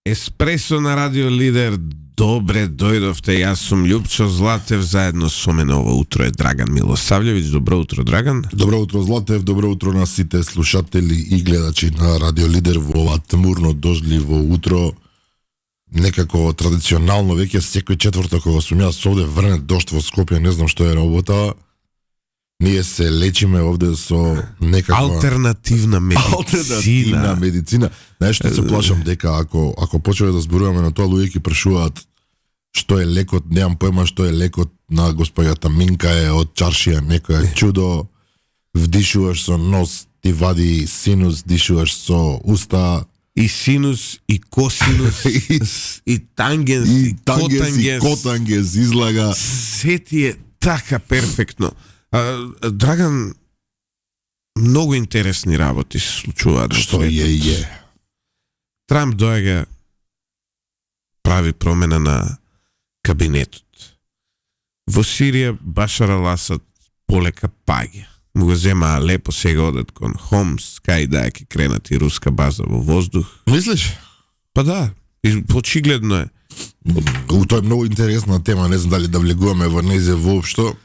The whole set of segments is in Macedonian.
Еспресо на Радио Лидер, добре дојдовте, јас сум Љупчо Златев, заедно со мене ово утро е Драган Милосављевиќ. Добро утро, Драган. Добро утро, Златев, добро утро на сите слушатели и гледачи на Радио Лидер во ова тмурно, дождливо утро. Некако традиционално веќе секој четврток кога сум јас овде врне дожд во Скопје, не знам што е работа. Ние се лечиме овде со некаква алтернативна медицина. Знаеш што се плашам дека ако почнеме да зборуваме на тоа, луѓе ќе прашуваат што е лекот, немам појма што е лекот на госпоѓата Минка, е од чаршија некоја чудо, вдишуваш со нос, ти вади синус, дишуваш со уста, и синус, и косинус, и тангенс, и котангенс излага. Се ти е така перфектно. Драган, многу интересни работи се случуваат. Што е? Трамп доаѓа, прави промена на кабинетот. Во Сирија Башар ал-Асад полека паѓа. Му го зема лепо, сега одат кон Хомс, кај да ќе кренат и руска база во воздух. Мислиш? Па да, очигледно е. Тоа е многу интересна тема, не знам дали да влегуваме во незе воопшто.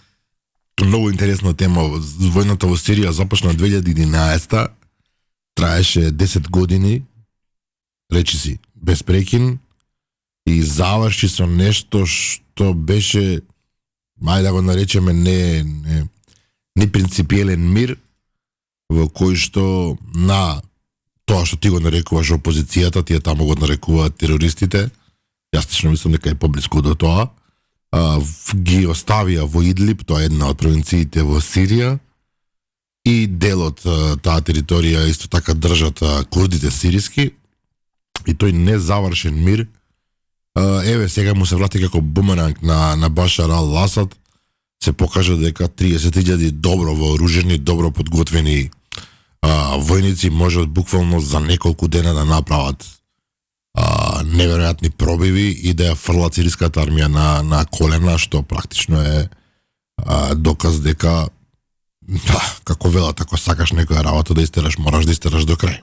Многу интересна тема. Војната во Сирија започна 2011, траеше 10 години, речи си, без прекин, и заврши со нешто што беше, мај да го наречеме, не принципиелен мир, во кој што на тоа што ти го нарекуваш опозицијата, тие таму го нарекуваат терористите, јас лично мислам дека е поблиску до тоа, ги оставија во Идлиб, тоа е една од провинциите во Сирија, и дел од таа територија исто така држат курдите сириски, и тој незавршен мир, еве сега му се врати како бумеранг на Башар ал-Асад, се покажа дека 30.000 добро вооружени, добро подготвени војници можат буквално за неколку дена да направат неверојатни пробиви и да ја фрлат сириската армија на колена, што практично е доказ дека како велат, ако сакаш некоја работа да истераш, мораш да истераш до крај.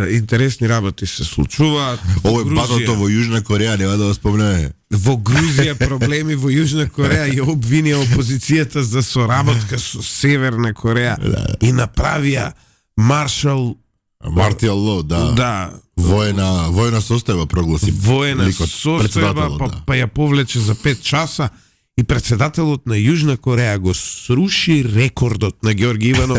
Интересни работи се случуваат. Ово е батото во Јужна Кореја, нема да го спомнеме. Во Грузија проблеми, во Јужна Кореја ја обвинија опозицијата за соработка со Северна Кореја и направија Мартијал Лоу, да. Војна состојба прогласи. Војна состојба, па ја повлече за 5 часа и председателот на Јужна Кореја го сруши рекордот на Ѓорги Иванов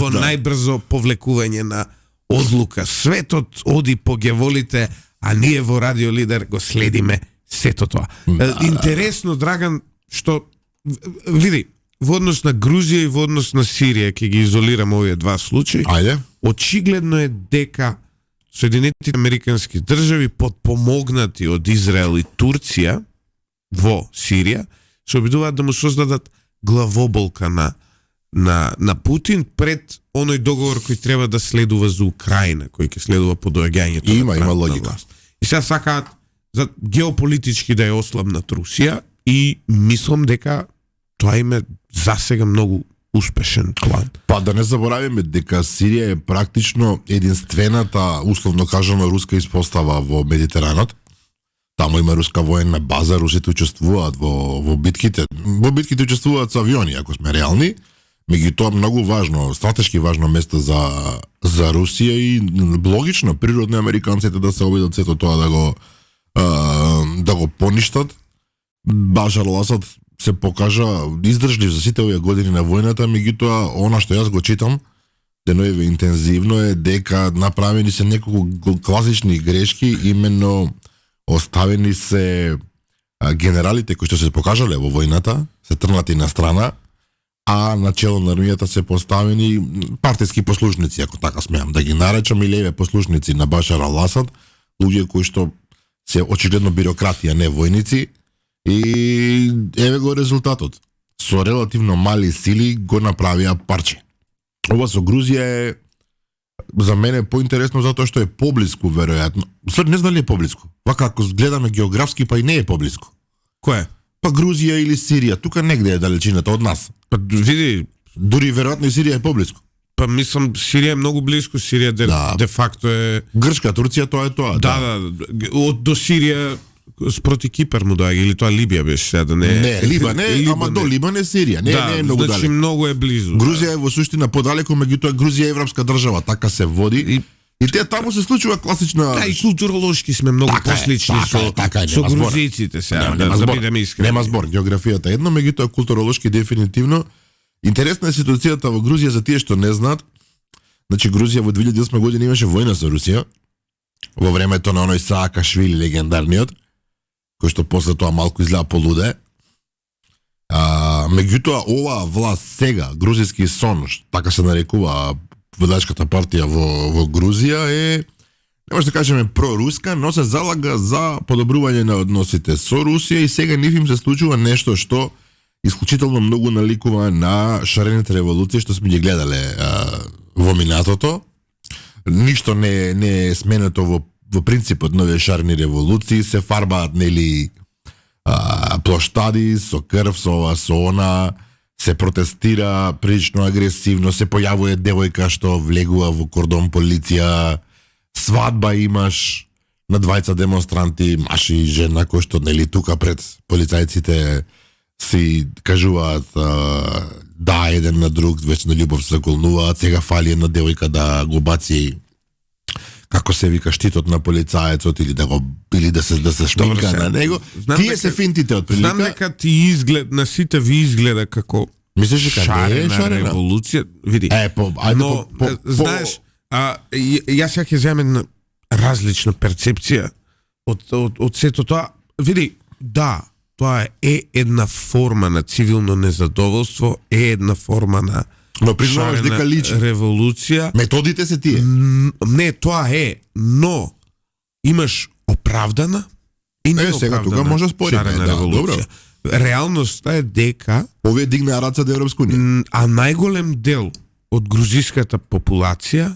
во најбрзо повлекување на одлука. Светот оди по гјаволите, а ние во Радио Лидер го следиме сето тоа. Интересно, Драган, што види, во однос на Грузија и во однос на Сирија, ќе ги изолирам овие два случаи. Ајде. Очигледно е дека Соединетите Американски држави, подпомогнати од Израел и Турција во Сирија, се обидуваат да му создадат главоболка на Путин пред оној договор кој треба да следува за Украина, кој ќе следува по доаѓањето. Има логика. И сега сакаат за геополитички да ја ослабнат Русија и мислам дека тоа им е засега многу успешен план. Па да не заборавиме дека Сирија е практично единствената, условно кажано, руска испостава во Медитеранот. Таму има руска военна база, русите учествуваат во битките. Во битките учествуваат со авиони, ако сме реални. Меѓутоа многу важно, стратешки важно место за Русија и логично, природно американците да се обидат сето тоа да го поништат. Башар ал-Асад се покажа издржлив за сите овие години на војната, меѓутоа она што јас го читам деноеве интензивно е дека направени се неколку класични грешки, именно оставени се генералите кои што се покажале во војната, се трнати на страна, а начело на армијата се поставени партиски послушници, ако така смеам да ги наречам, или еве послушници на Башар ал-Асад, луѓе кои што се очигледно бирократија, не војници, и еве го резултатот. Со релативно мали сили го направија парче. Ова со Грузија е за мене поинтересно затоа што е поблиску, веројатно. Не знам дали е поблиску. Вака ако гледаме географски, па и не е поблиску. Кој е? Па Грузија или Сирија, тука негде е далечината од нас. Па види, дури веројатно и Сирија е поблиску. Па мислам, Сирија е многу близко, Сирија де факто е... Грчка, Турција, тоа е тоа. Да, од до Сирија спроти Кипар му доаѓа, или тоа Либија беше сега, Не, Либан е, ама до Либан е Сирија, не е многу значи далеко. многу е близу. Грузија е во суштина подалеку, меѓутоа Грузија е европска држава, така се води. И те таму се случува класична... Да, и културолошки сме многу послични со грузиците сега, да бидеме искрени. Нема збор, географијата едно, меѓутоа културолошки дефинитивно. Интересна е ситуацијата во Грузија за тие што не знаат. Значи Грузија во 2008 година имаше војна со Русија во времето на оној Саакашвили легендарниот, кој што после тоа малку изгледа полуде. Меѓутоа оваа власт сега, грузиски сон, така се нарекува водачката партија во Грузија е, не може да кажеме проруска, но се залага за подобрување на односите со Русија и сега нив им се случува нешто што исклучително многу наликува на шарените револуции што сме ги гледале во минатото. Ништо не е сменето во принципот на овие шарени револуции, се фарбаат нели плоштади со крв, со она, се протестира прилично агресивно, се појавува девојка што влегува во кордон полиција, свадба имаш на двајца демонстранти, маж и жена, кои што нели тука пред полицајците си кажуваат да еден на друг, вечна љубов се заколнуваат, сега фали една девојка да го баци како се вика штитот на полицаецот или да се шминка на него. Тие се финтите од прилика. Знам дека ти изглед на сите ви изгледа како мислиш дека шарена револуција, види. Знаеш, јас ќе земам различна перцепција од сето тоа. Види, да, тоа е една форма на цивилно незадоволство, е една форма на но признаваш дека личи револуција. Методите се тие. Не, тоа е, но имаш оправдана и неоправдана сега тука може спориме, револуција. Реалноста е дека овие дигнаа раца до Европска унија. А најголем дел од грузиската популација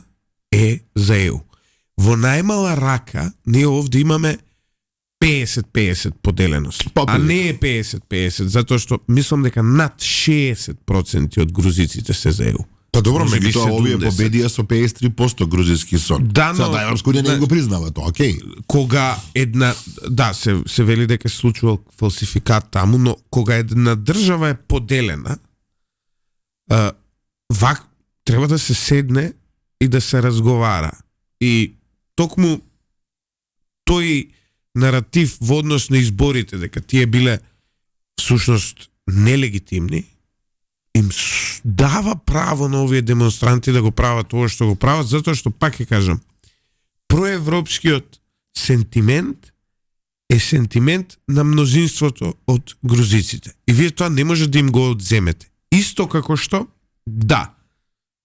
е за ЕУ. Во најмала рака ние овде имаме 50-50 поделеност. А не е 50-50, затоа што мислам дека над 60% од грузиците се за ЕУ. Па добро, меѓутоа овие победија со 53% грузиски сон. Да, но Сега Европска унија не го признава тоа, окей. Кога една се вели дека се случува фалсификат таму, но кога една држава е поделена, треба да се седне и да се разговара. И токму тој наратив во однос на изборите дека тие биле всушност нелегитимни, им дава право на овие демонстранти да го прават тоа што го прават, затоа што, пак ќе кажам, проевропскиот сентимент е сентимент на мнозинството од грузиците. И вие тоа не може да им го одземете. Исто како што, да,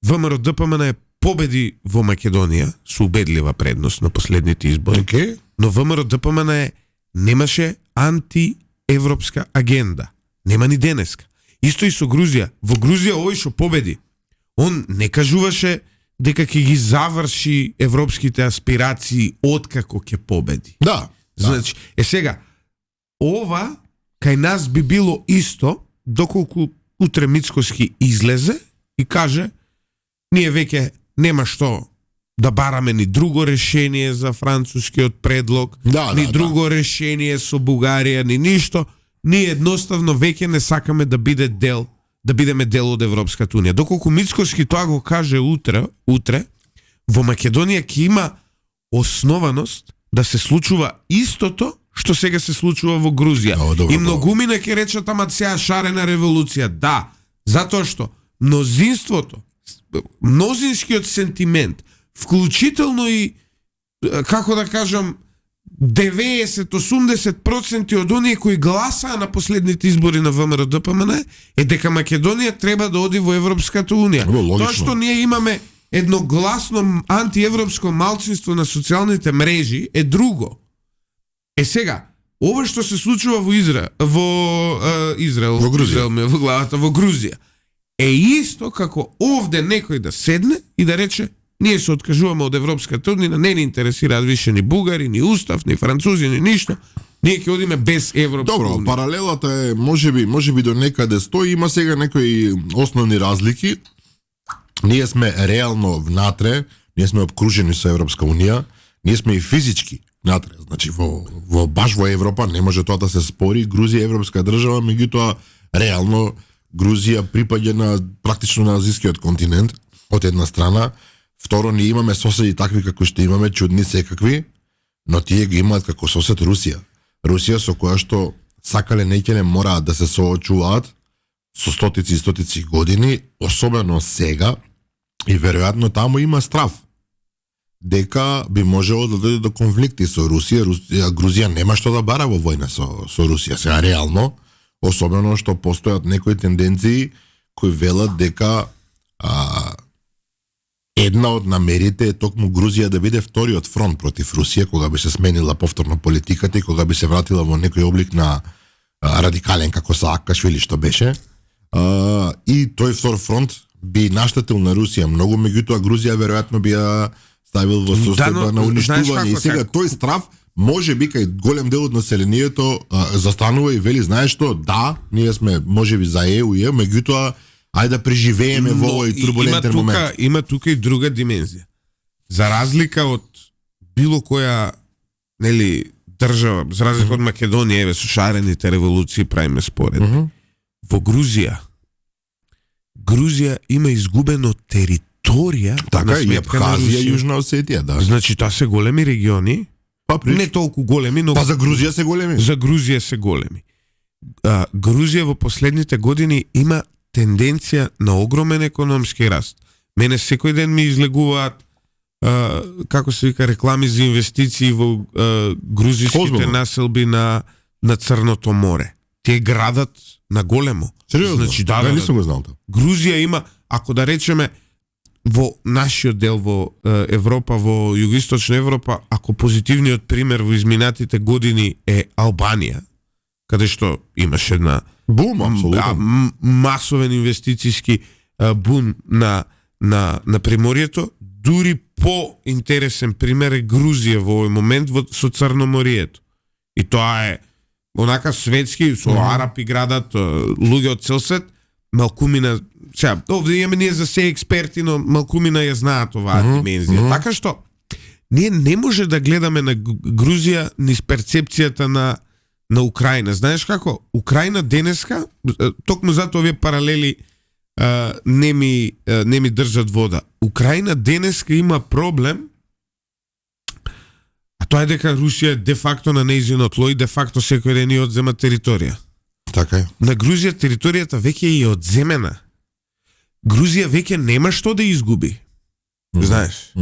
ВМРО ДПМН е победи во Македонија со убедлива предност на последните избори. Но ВМРО ДПМН немаше антиевропска агенда. Нема ни денеска. Исто и со Грузија. Во Грузија овој што победи, он не кажуваше дека ќе ги заврши европските аспирации откако ќе победи. Да. Значи, сега, ова кај нас би било исто доколку утре Мицкоски излезе и каже ние веќе нема што да бараме ни друго решение за францускиот предлог, ни друго решение со Бугарија, ни ништо. Ние едноставно веќе не сакаме да бидеме дел од Европската унија. Доколку Мицкоски тоа го каже утре во Македонија ќе има основаност да се случува истото што сега се случува во Грузија. И многумина ќе речат ама сега шарена револуција. Да, затоа што мнозинскиот сентимент, вклучително и, како да кажам, 90-80% од оние кои гласаа на последните избори на ВМРО ДПМН е дека Македонија треба да оди во Европската унија. Тоа што ние имаме едногласно антиевропско малцинство на социјалните мрежи е друго. Сега, ова што се случува во Грузија е исто како овде некој да седне и да рече ние се откажуваме од Европската унија, не ни интересираат више ни бугари, ни устав, ни французи, ни ништо. Ние ќе одиме без Европска унија. Добро, паралелата е можеби до некаде стои, има сега некои основни разлики. Ние сме реално внатре, ние сме обкружени со Европска унија, ние сме и физички внатре. Значи баш во Европа не може тоа да се спори. Грузија е европска држава, меѓутоа реално Грузија припаѓа на практично на азискиот континент од една страна. Второ, ние имаме соседи такви како што имаме, чудни секакви, но тие ги имаат како сосед Русија. Русија со која што сакале неќеле мораат да се соочуваат со стотици и стотици години, особено сега, и веројатно таму има страв дека би можело да дојде до конфликти со Русија. Грузија нема што да бара во војна со Русија. Сега реално, особено што постојат некои тенденции кои велат дека една од намерите е токму Грузија да биде вториот фронт против Русија, кога би се сменила повторно политиката и кога би се вратила во некој облик на радикален како Саакашвили што беше. И тој втор фронт би наштетил на Русија многу, меѓутоа Грузија веројатно би ја ставил во состојба на уништување. И сега тој страв може би кај голем дел од населението застанува и вели, знаеш што, да, ние сме можеби за ЕУ, меѓутоа ајде да преживееме во овој турбулентен момент. Има тука и друга димензија. За разлика од било која држава, за разлика од Македонија, со шарените револуции правиме споредби. Во Грузија има изгубено територија, така и Абхазија и Јужна Осетија, да. Значи тоа се големи региони, не толку големи, но за Грузија се големи. За Грузија се големи. Грузија во последните години има тенденција на огромен економски раст. Мене секој ден ми излегуваат како се вика реклами за инвестиции во грузиските населби на Црното море. Тие градат на големо. Сериозно? Значи, да, не сум го знал тоа. Грузија има, ако да речеме, во нашиот дел во Европа, во југоисточна Европа, ако позитивниот пример во изминатите години е Албанија, каде што имаше една масовен инвестициски бум на Приморието, дури по-интересен пример е Грузија во овој момент со Црноморието. И тоа е онака светски, со арапи градат, луѓе од цел свет, малкумина, сега, овде имаме ние за се експерти, но малкумина ја знаат оваа димензија. Така што, ние не може да гледаме на Грузија низ перцепцијата на Украина. Знаеш како? Украина денеска, токму затоа овие паралели не ми држат вода. Украина денеска има проблем, а тоа е дека Русија де факто на нејзино тло и де факто секој ден ја одзема територија. Така е. На Грузија територијата веќе е одземена. Грузија веќе нема што да изгуби. Знаеш?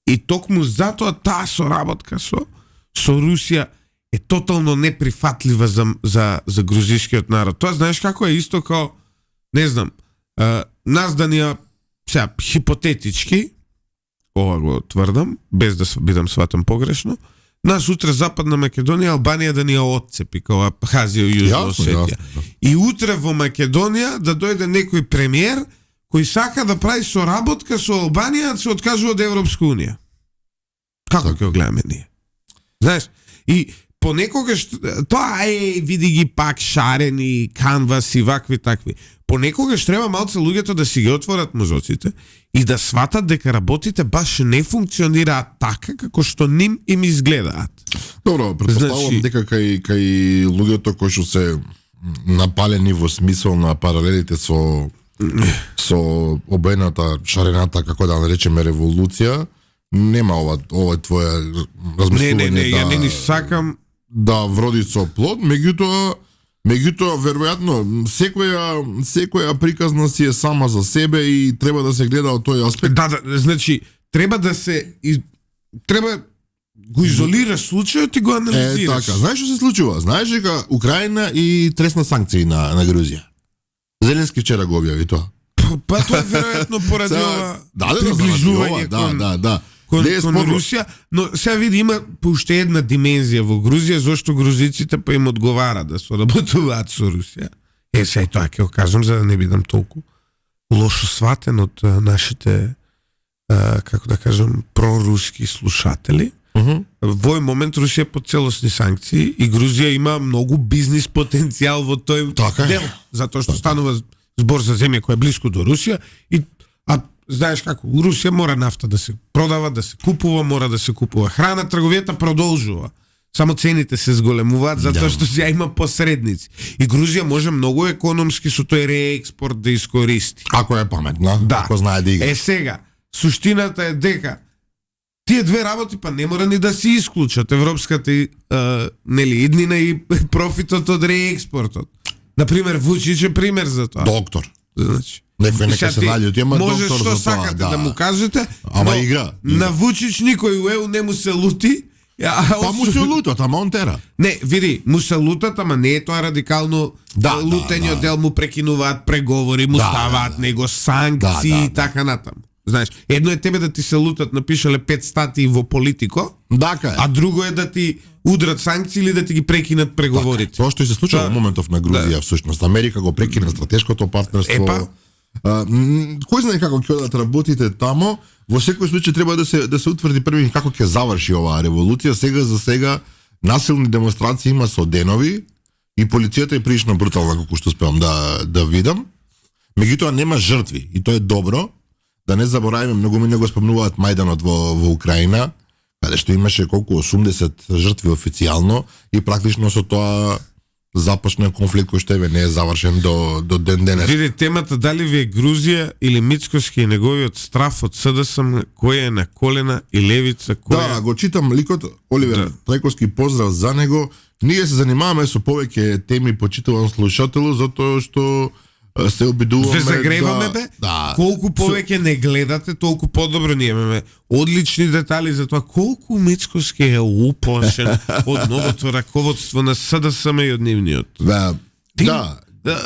И токму затоа таа соработка со Русија е тотално неприфатлива за грузискиот народ. Тоа знаеш како е исто као, не знам, нас да ни ја, сега, хипотетички, ова го тврдам, без да бидам сватам погрешно, нас утре Западна Македонија, Албанија да ни ја отцепи, као Абхазија и Јужна Осетија. И утре во Македонија да дојде некој премиер кој сака да прави соработка со Албанија да се откажува од Европска унија. Како ќе го гледаме ние? Знаеш, и понекогаш тоа види ги пак шарени, канваси, вакви такви. Понекогаш треба малце луѓето да си ги отворат мозоците и да сватат дека работите баш не функционираат така како што ним им изгледаат. Добро, претпоставувам дека кај луѓето кои што се напалени во смисол на паралелите со обената, шарената, како да наречеме, револуција, нема ова твоја размислување. Не, ја не ни сакам да вроди со плод, меѓутоа веројатно секоја приказна си е сама за себе и треба да се гледа од тој аспект. Да, значи треба да се треба го изолираш случајот и го анализираш. Така, знаеш што се случува? Знаеш дека Украина и тресна санкции на Грузија. Зеленски вчера го објави тоа. Па тоа е веројатно поради ова приближување кон Русија, но сега види има уште една димензија во Грузија, зашто грузиците па им одговара да соработуваат со Русија. Сега тоа ќе го кажам за да не бидам толку лошо сватен од нашите како да кажам проруски слушатели. Во овој момент Русија под целосни санкции и Грузија има многу бизнис потенцијал во тој дел, затоа што станува збор за земја која е блиску до Русија и знаеш како, у Русија мора нафта да се продава, да се купува, мора да се купува храна, трговијата продолжува. Само цените се зголемуваат затоа што сега има посредници. И Грузија може многу економски со тој реекспорт да искористи. Ако е паметна, ако знае да игра. Сега, суштината е дека тие две работи па не мора ни да се исклучат. Европската иднина и профитот од реекспортот. Например, Вучич е пример за тоа. Доктор. Значи, некој нека се најде, ама може доктор што за тоа. сакате да му кажете, ама игра. На Вучич никој у ЕУ не му се лути. Па му се лутат, ама он тера. Не, види, му се лутат, ама не е тоа радикално лутење, дел му прекинуваат преговори, му ставаат него санкции и така натаму. Знаеш, едно е тебе да ти се лутат, напишале 5 статии во Политико, а друго е да ти удрат санкции или да ти ги прекинат преговорите. Тоа што и се случува во моментов на Грузија, всушност. Америка го прекина стратешкото партнерство. Кој знае како ќе одат работите тамо? Во секој случај треба да се утврди први како ќе заврши оваа револуција. Сега насилни демонстрации има со денови и полицијата е прилично брутална, како што спеам да видам. Меѓутоа нема жртви и тоа е добро. Да не забораваме, многу ми не го спомнуваат Мајданот во Украина, каде што имаше колку 80 жртви официјално и практично со тоа започна конфликт кој што не е завршен до ден денес. Види, темата дали ви е Грузија или Мицкоски и неговиот страф од СДСМ, кој е на колена и левица, кој Да, го читам ликот, Оливер Трајковски, поздрав за него. Ние се занимаваме со повеќе теми, почитуван слушателу, затоа што се обидуваме. Ве загреваме, бе? Да. Колку повеќе не гледате, толку подобро ние имаме одлични детали за тоа колку Мицкоски е уплашен од новото раководство на СДСМ и од нивниот. Да.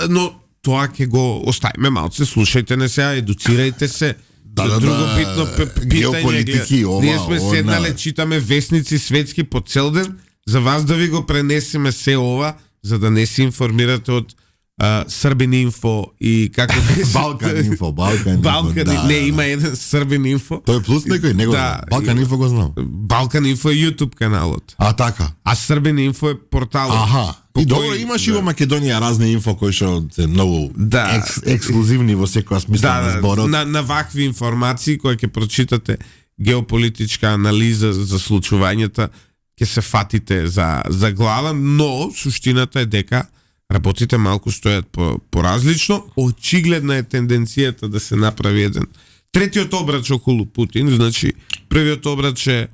Но тоа ќе го оставиме малце, слушајте не сега, едуцирајте се. Друго битно питање. Ние сме седнале, читаме весници светски по цел ден, за вас да ви го пренесеме се ова, за да не се информирате од Србин инфо и како Балкан инфо. Не, има еден Србин инфо. Тој е плюс некој, него Балкан инфо го знам. Балкан инфо е YouTube каналот. Така. А Србин инфо е порталот. И добро, имаш и во Македонија разни инфо кои што се многу ексклузивни во секоја смисла на зборот. На вакви информации кои ќе прочитате, геополитичка анализа за случувањата, ќе се фатите за глава, но суштината е дека работите малку стојат поразлично. Очигледна е тенденцијата да се направи еден третиот обрач околу Путин. Значи, првиот обрач е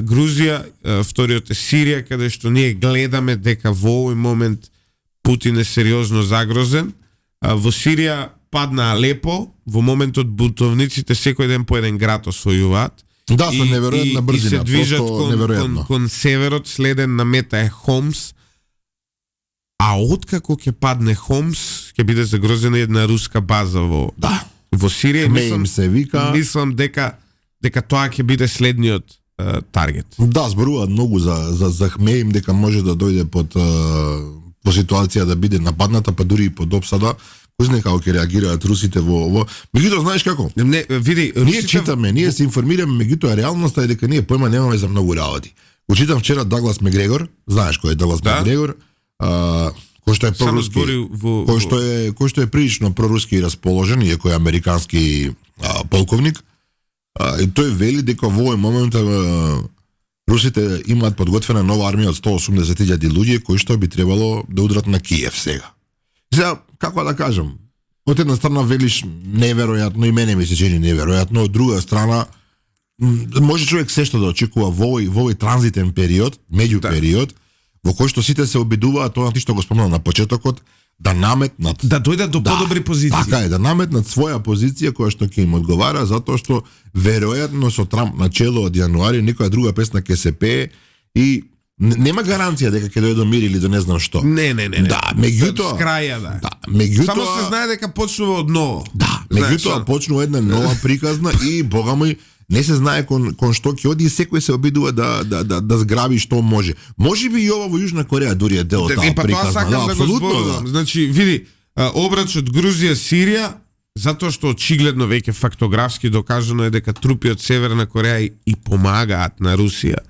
Грузија, вториот е Сирија, каде што ние гледаме дека во овој момент Путин е сериозно загрозен. Во Сирија падна Алепо, во моментот бунтовниците секој ден по еден град освојуваат. Да, со неверојатна брзина, и се движат кон северот, следен на мета е Хомс. А откако ќе падне Хомс, ќе биде загрозена една руска база во Сирија. Мислам дека тоа ќе биде следниот таргет. Да, зборуваат многу за Хмеим, дека може да дојде по ситуација да биде нападната, па дури и под обсада. Кој знае како ќе реагираат русите во ово. Меѓутоа, знаеш како? Не, види, ние читаме, ние се информираме, меѓутоа реалноста е дека ние појма немаме за многу работи. Го читам вчера Даглас Мегрегор, знаеш кој е Даглас Мегрегор? Кој што е проруски, кој што е прилично проруски расположен, иако е американски полковник, и тој вели дека во овој момент русите имаат подготвена нова армија од 180.000 луѓе кои што би требало да удрат на Киев сега. Сега, како да кажам, од една страна велиш неверојатно, и мене ми се чини неверојатно, од друга страна може човек се што да очекува во овој транзитен период, меѓу период, во кој што сите се обидуваат, тоа ти што го спомнал на почетокот, да наметнат, да дојдат до подобри позиции. Така е, да наметнат своја позиција која што ќе им одговара, затоа што веројатно со Трамп на чело од јануари некоја друга песна ќе се пее и нема гаранција дека ќе дојде до мир или до не знам што. Не. Да, меѓутоа, меѓутоа само се знае дека почнува од ново. Да, меѓутоа почнува една нова приказна и бога мој, не се знае кон што ќе оди и секој се обидува да зграби што може. Може би и ова во Јужна Кореја дури е дел од таа приказна. Тоа сакам да го зборувам. Значи, види, обрачот Грузија-Сирија, затоа што очигледно веќе фактографски докажано е дека трупи од Северна Кореја и помагаат на Русија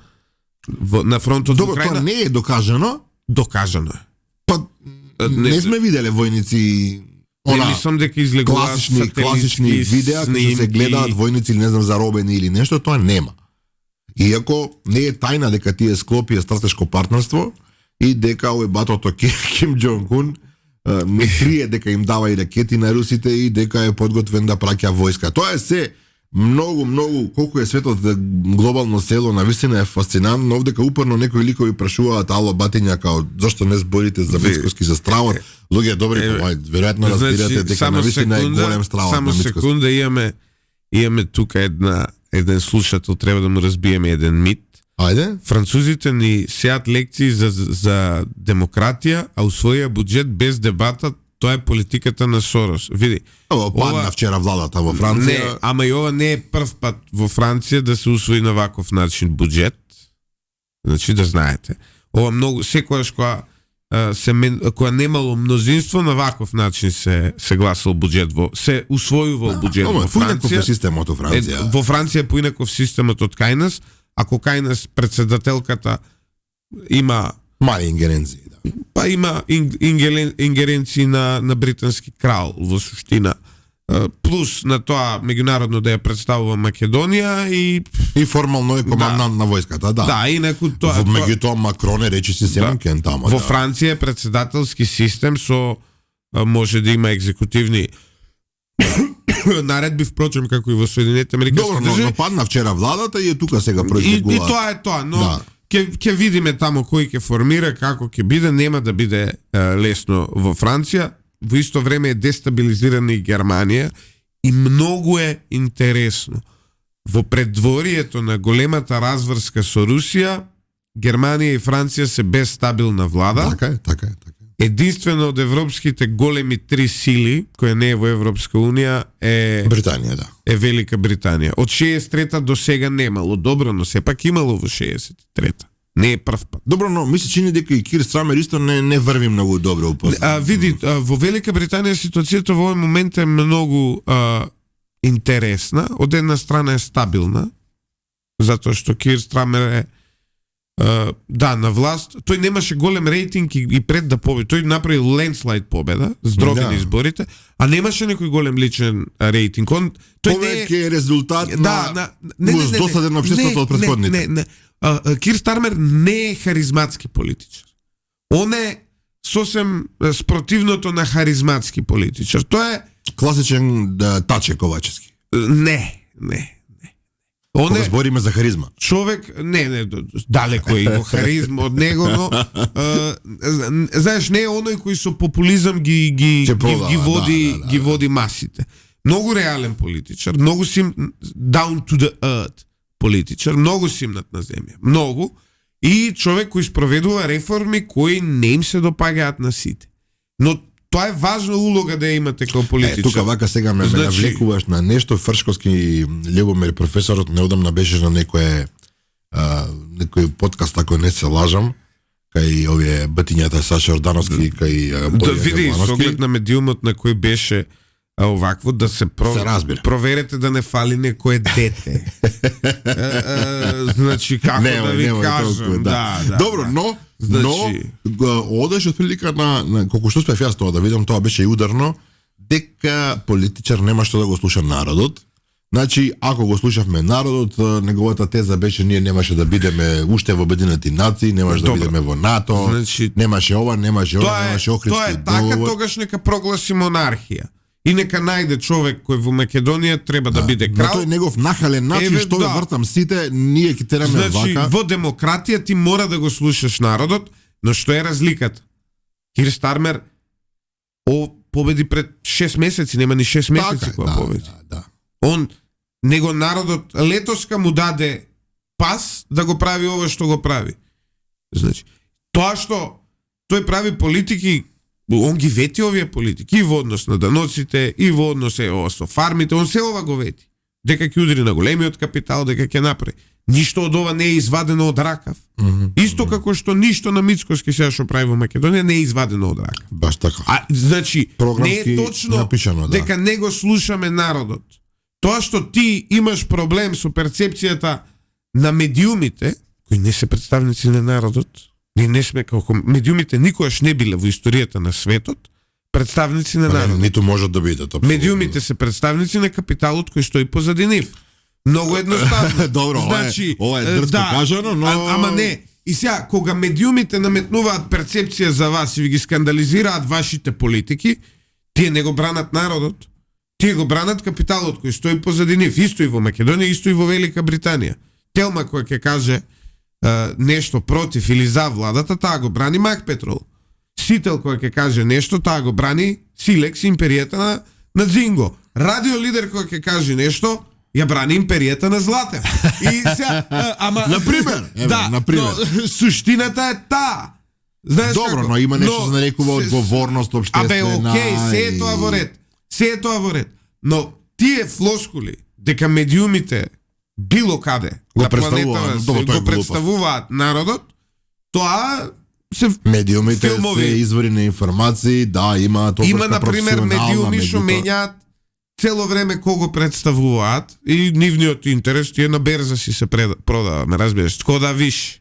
на фронтот во Украина. Тоа не е докажано? Докажано е. Па не сме виделе војници мислам дека излегуваат класични видеа кои се гледаат војници или не знам заробени или нешто, тоа нема. Иако не е тајна дека тие склопија стратешко партнерство и дека овој батото Ким Џон Кун не крие дека им дава и ракети на русите и дека е подготвен да праќа војска. Тоа е се многу колку е светот глобално село, навистина е фасцинантно, овдека упорно некои ликови прашуваат ало батиња као зошто не зборите за Мицкоски за стравот. Луѓе добри, веројатно разбирате дека навистина е голем стравот на Мицкоски. Само секунда, имаме тука еден слушател, треба да му разбиеме еден мит. Ајде. Французите ни сеат лекции за демократија, а усвоија буџет без дебата. Тоа е политиката на Сорос. Види. Падна вчера владата во Франција. Не, ама и ова не е прв пат во Франција да се усвои на ваков начин буџет. Значи да знаете. Ова многу секогаш кога немало мнозинство на ваков начин се гласал буџет се усвојувал буџет во Франција. Системот во Франција. Во Франција е поинаков системот од кај нас. Ако кај нас председателката има мали ингеренции, да. Па има ингеренции на британски крал во суштина. Плюс на тоа меѓународно да ја представува Македонија и формално е командант на војската, да. Да, инаку тоа меѓутоа Макрон е речиси кен тамо. Во Франција е председателски систем со може да има екзекутивни наредби, впрочем, како и во Соединените Американски држави. Добро, но падна вчера владата и е тука сега произлегува. И тоа е тоа, но ќе видиме тамо кој ќе формира, како ќе биде, нема да биде лесно во Франција. Во исто време е дестабилизирана и Германија и многу е интересно. Во преддворието на големата разврска со Русија, Германија и Франција се без стабилна влада. Така е. Единствено од европските големи три сили, која не е во Европска Унија, е Британија, да. Е Велика Британија. Од 63-та до сега немало. Добро, но сепак имало во 63-та. Не е прв пат. Добро, но ми се чини дека и Кир Страмер исто не врви многу добро. Види, во Велика Британија ситуацијата во овој момент е многу интересна. Од една страна е стабилна, затоа што Кир Страмер е на власт. Тој немаше голем рейтинг и пред да победи. Тој направи лендслайд победа, здробени изборите, а немаше некој голем личен рейтинг. Повеќе е резултат на досаден општеството од претходните. Не. Кир Стармер не е харизматски политичар. Он е сосем спротивното на харизматски политичар. Тој е класичен Таче Ковачевски. Не. Кога збориме за харизма. Човек, не, далеко е и во харизма од него, но знаеш, не е оној кој со популизам ги води масите. Многу реален политичар, многу down to the earth политичар, многу симнат на земја. Многу. И човек кој спроведува реформи кои не им се допагаат на сите. Но тоа е важна улога да ја имате како политичар. Тука вака сега ме навлекуваш на нешто. Фршковски Љубомир професорот неодамна беше на некој подкаст, ако не се лажам, кај овие батињата Саша Ордановски, кај да види со оглед на медиумот на кој беше овакво, да се проверете да не фали некое дете. Значи, како да ви кажам. Добро, но одеш од прилика на колку што спев јас тоа да видам, тоа беше и ударно, дека политичар нема што да го слуша народот. Значи, ако го слушавме народот, неговата теза беше ние немаше да бидеме уште во Обединети нации, немаше да бидеме во НАТО, немаше ова, немаше Охридски договор. Тоа е така, тогаш нека прогласи монархија. И нека најде човек кој во Македонија треба да биде крал. Тој негов нахален начин што ја вртам сите, ние ќе тераме вака. Значи, во демократија ти мора да го слушаш народот, но што е разликата? Кир Стармер победи пред 6 месеци, нема ни 6 месеци кога победи. Него народот летоска му даде пас да го прави ова што го прави. Значи, тоа што тој прави политики, он ги вети овие политики и во однос на даноците, и во однос со фармите, он се ова го вети. Дека ќе удри на големиот капитал, дека ќе направи. Ништо од ова не е извадено од ракав. Исто како што ништо на Мицкоски сега што прави во Македонија не е извадено од ракав. Баш така. Значи, не е точно напишано, дека не го слушаме народот. Тоа што ти имаш проблем со перцепцијата на медиумите, кои не се представници на народот, ние не сме како медиумите никогаш не биле во историјата на светот, представници на народ. Ниту можат да бидат. Медиумите се представници на капиталот кој стои позади нив. Многу едноставно. Добро, значи, ова е дрско кажано, но... Ама не. И сега, кога медиумите наметнуваат перцепција за вас и ви ги скандализираат вашите политики, тие не го бранат народот. Тие го бранат капиталот кој стои позади нив. Исто и во Македонија, исто и во Велика Британија. Телма кој ќе каже нешто против или за владата, таа го брани Мак Петрол. Сител кој ќе каже нешто, таа го брани Силекс, империјата на Дзинго. Радио лидер кој ќе каже нешто, ја брани империјата на Златев. И сега, ама... Например, да, например. Но суштината е таа. Знаеш добро, како? но има нешто за нарекува одговорност обштествена. Абе, окей, се е тоа во ред. Се е тоа во ред. Но тие флоскули, дека медиумите било каде на планетата го представуваат народот, тоа се медиумите филмови. се извори на информации, да, има тоа има, например, медиуми што менјаат цело време кого представуваат и нивниот интерес тие на берза си се продава, ме разбираш, тако да виш.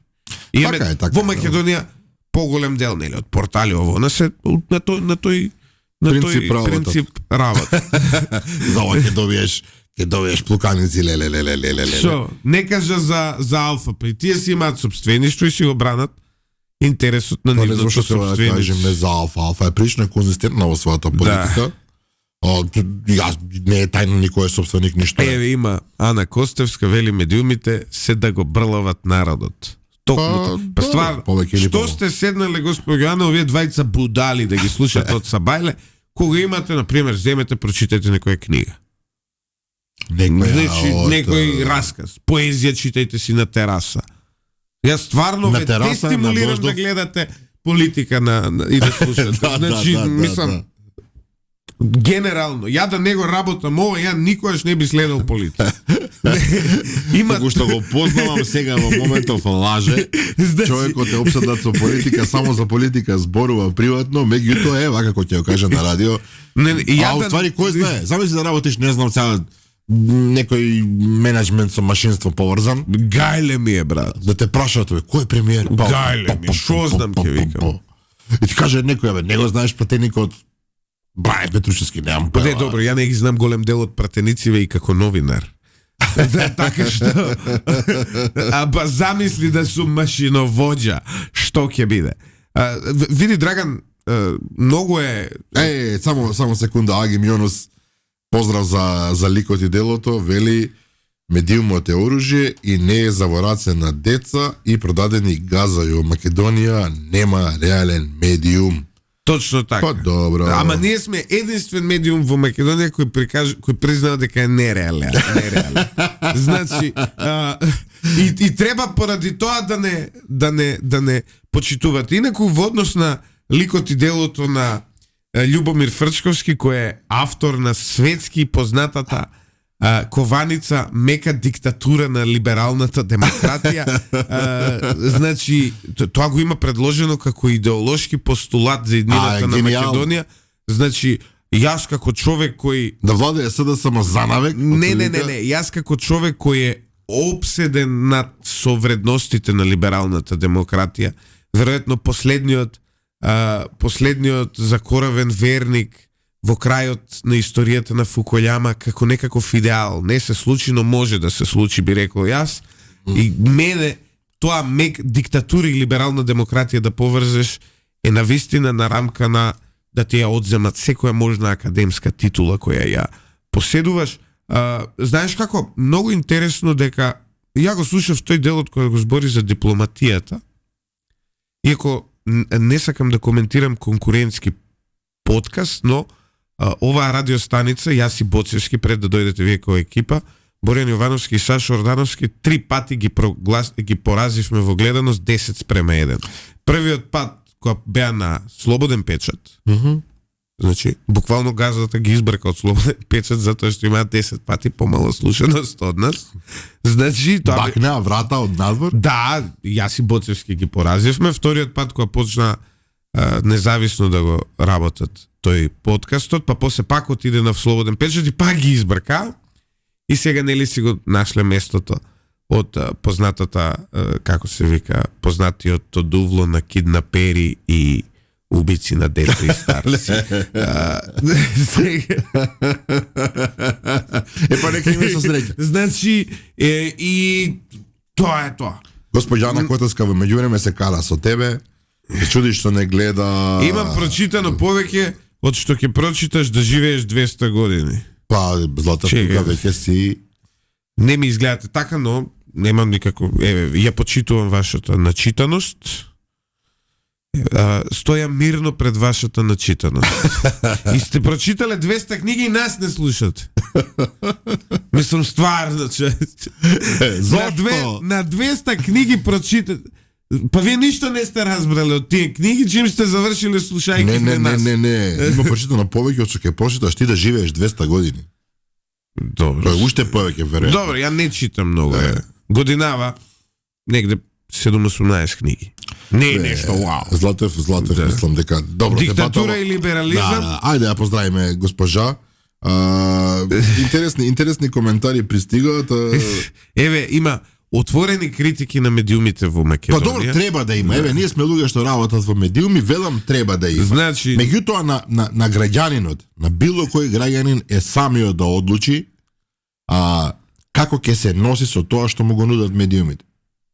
И така во Македонија поголем дел, нели, од портали ово, на тој принцип работа. За ова ќе добиеш плуканици, леле. Шо, не кажа за Алфа, при тие си имаат собствеништво и си го бранат интересот на нивното собствеништво. Да кажеме за Алфа. Алфа е прилично конзистентна во својата политика. Јас не е тајно никој е собственик ништо. Еве има Ана Костевска вели медиумите се да го брлават народот. Токмуто. Ствар, што сте седнале госпожо Јана, овие двајца будали да ги слушате од Сабајле, кога имате, например, земете, прочитате некоја книга. Некој расказ, поезија читајте си на тераса. Јас стварно ве дестимулирам да гледате политика и да слушате. Значи, мислам, генерално, ја да не го работам ова, ја никогаш не би следел политика. Како што го познавам сега во моментов лаже, човекот е опседнат со политика, само за политика зборува приватно, меѓутоа вака како ќе го каже на радио. А уствари кој знае, замисли да работиш, не знам сега, некој менеджмент со машинство поврзан. Гајле ми е, брат. Да те прашаат, кој е премиер? Гајле ми, шо знам ќе викам. И ти каже некој, не го знаеш пратеникот Бране Петрушевски, немам пајма. Не, добро, ја не ги знам голем дел од пратенициве и како новинар. Така што аба замисли да сум машиновоđа, што ќе биде. Види Драган, многу е само секунда, Аги Мјонос, поздрав за ликот и делото, вели медиумот е оружје и не е за во раце на деца и продадени газови. Во Македонија нема реален медиум. Точно така. Добро. Ама ние сме единствен медиум во Македонија кој признава дека е нереален. Значи, и треба поради тоа да не почитуват. Инаку во однос на ликот и делото на Љубомир Фрчковски, кој е автор на светски познатата кованица мека диктатура на либералната демократија. Значи, тоа го има предложено како идеолошки постулат за иднината на Македонија. Значи, јас како човек кој... Да владее СДС само занавек? Не. Јас како човек кој е обседен над со вредностите на либералната демократија, веројатно последниот закоравен верник во крајот на историјата на Фукујама како некаков идеал. Не се случи, но може да се случи, би рекол јас. И мене тоа диктатура и либерална демократија да поврзеш е навистина на рамка на да ти ја одземат секоја можна академска титула која ја поседуваш. Знаеш како, многу интересно дека ја го слушав тој делот кој го збори за дипломатијата. Иако не сакам да коментирам конкурентски подкаст, но оваа радиостаница, јас и Боцевски пред да дојдете вие која екипа, Борјан Јовановски и Сашо Ордановски 3 пати ги поразивме во гледаност 10:1. Првиот пат кога беа на Слободен печат, значи, буквално газата ги избрка од Слободен печат затоа што имаат 10 пати помало слушаност од нас. Значи, тоа бакнеа врата од надвор? Да, јас и Боцевски ги поразивме. Вториот пат кога почна независно да го работат тој подкастот, па после пак отиде на Слободен печат и пак ги избрка. И сега нели си го нашле местото од познатата, како се вика, познатиот Тодувло на киднапери и убици на деца и старци. Па нека име со среќа. Значи, и тоа е тоа. Госпоѓа Ана Котовска во меѓувреме се кара со тебе. Се чуди што не гледа. Имам прочитано повеќе од што ќе прочиташ да живееш 200 години. Па, Злата, тука веќе си. Не ми изгледате така, но немам никако. Еве, ја почитувам вашата начитаност. Стоја мирно пред вашата начитаност. И сте прочитале 200 книги и нас не слушате. Мислам стварно, че. Зошто? На 200 книги прочитате. Па вие ништо не сте разбрали од тие книги, чим сте завршиле слушајќи нас. Не. Има прочитано повеќе од што ќе прочиташ ти да живееш 200 години. Добро. Уште повеќе, веројатно. Добро, ја не читам многу. Годинава негде 7-18 книги. Не е нешто вау. Златев, мислам дека добро. Диктатура и либерализам. Да, ајде ја поздравиме госпожа. Интересни коментари пристигаат. Еве, има отворени критики на медиумите во Македонија. Па добро, треба да има. Еве, ние сме луѓе што работат во медиуми, велам треба да има. Значи, меѓутоа на граѓанинот, на било кој граѓанин е самиот да одлучи како ќе се носи со тоа што му го нудат медиумите.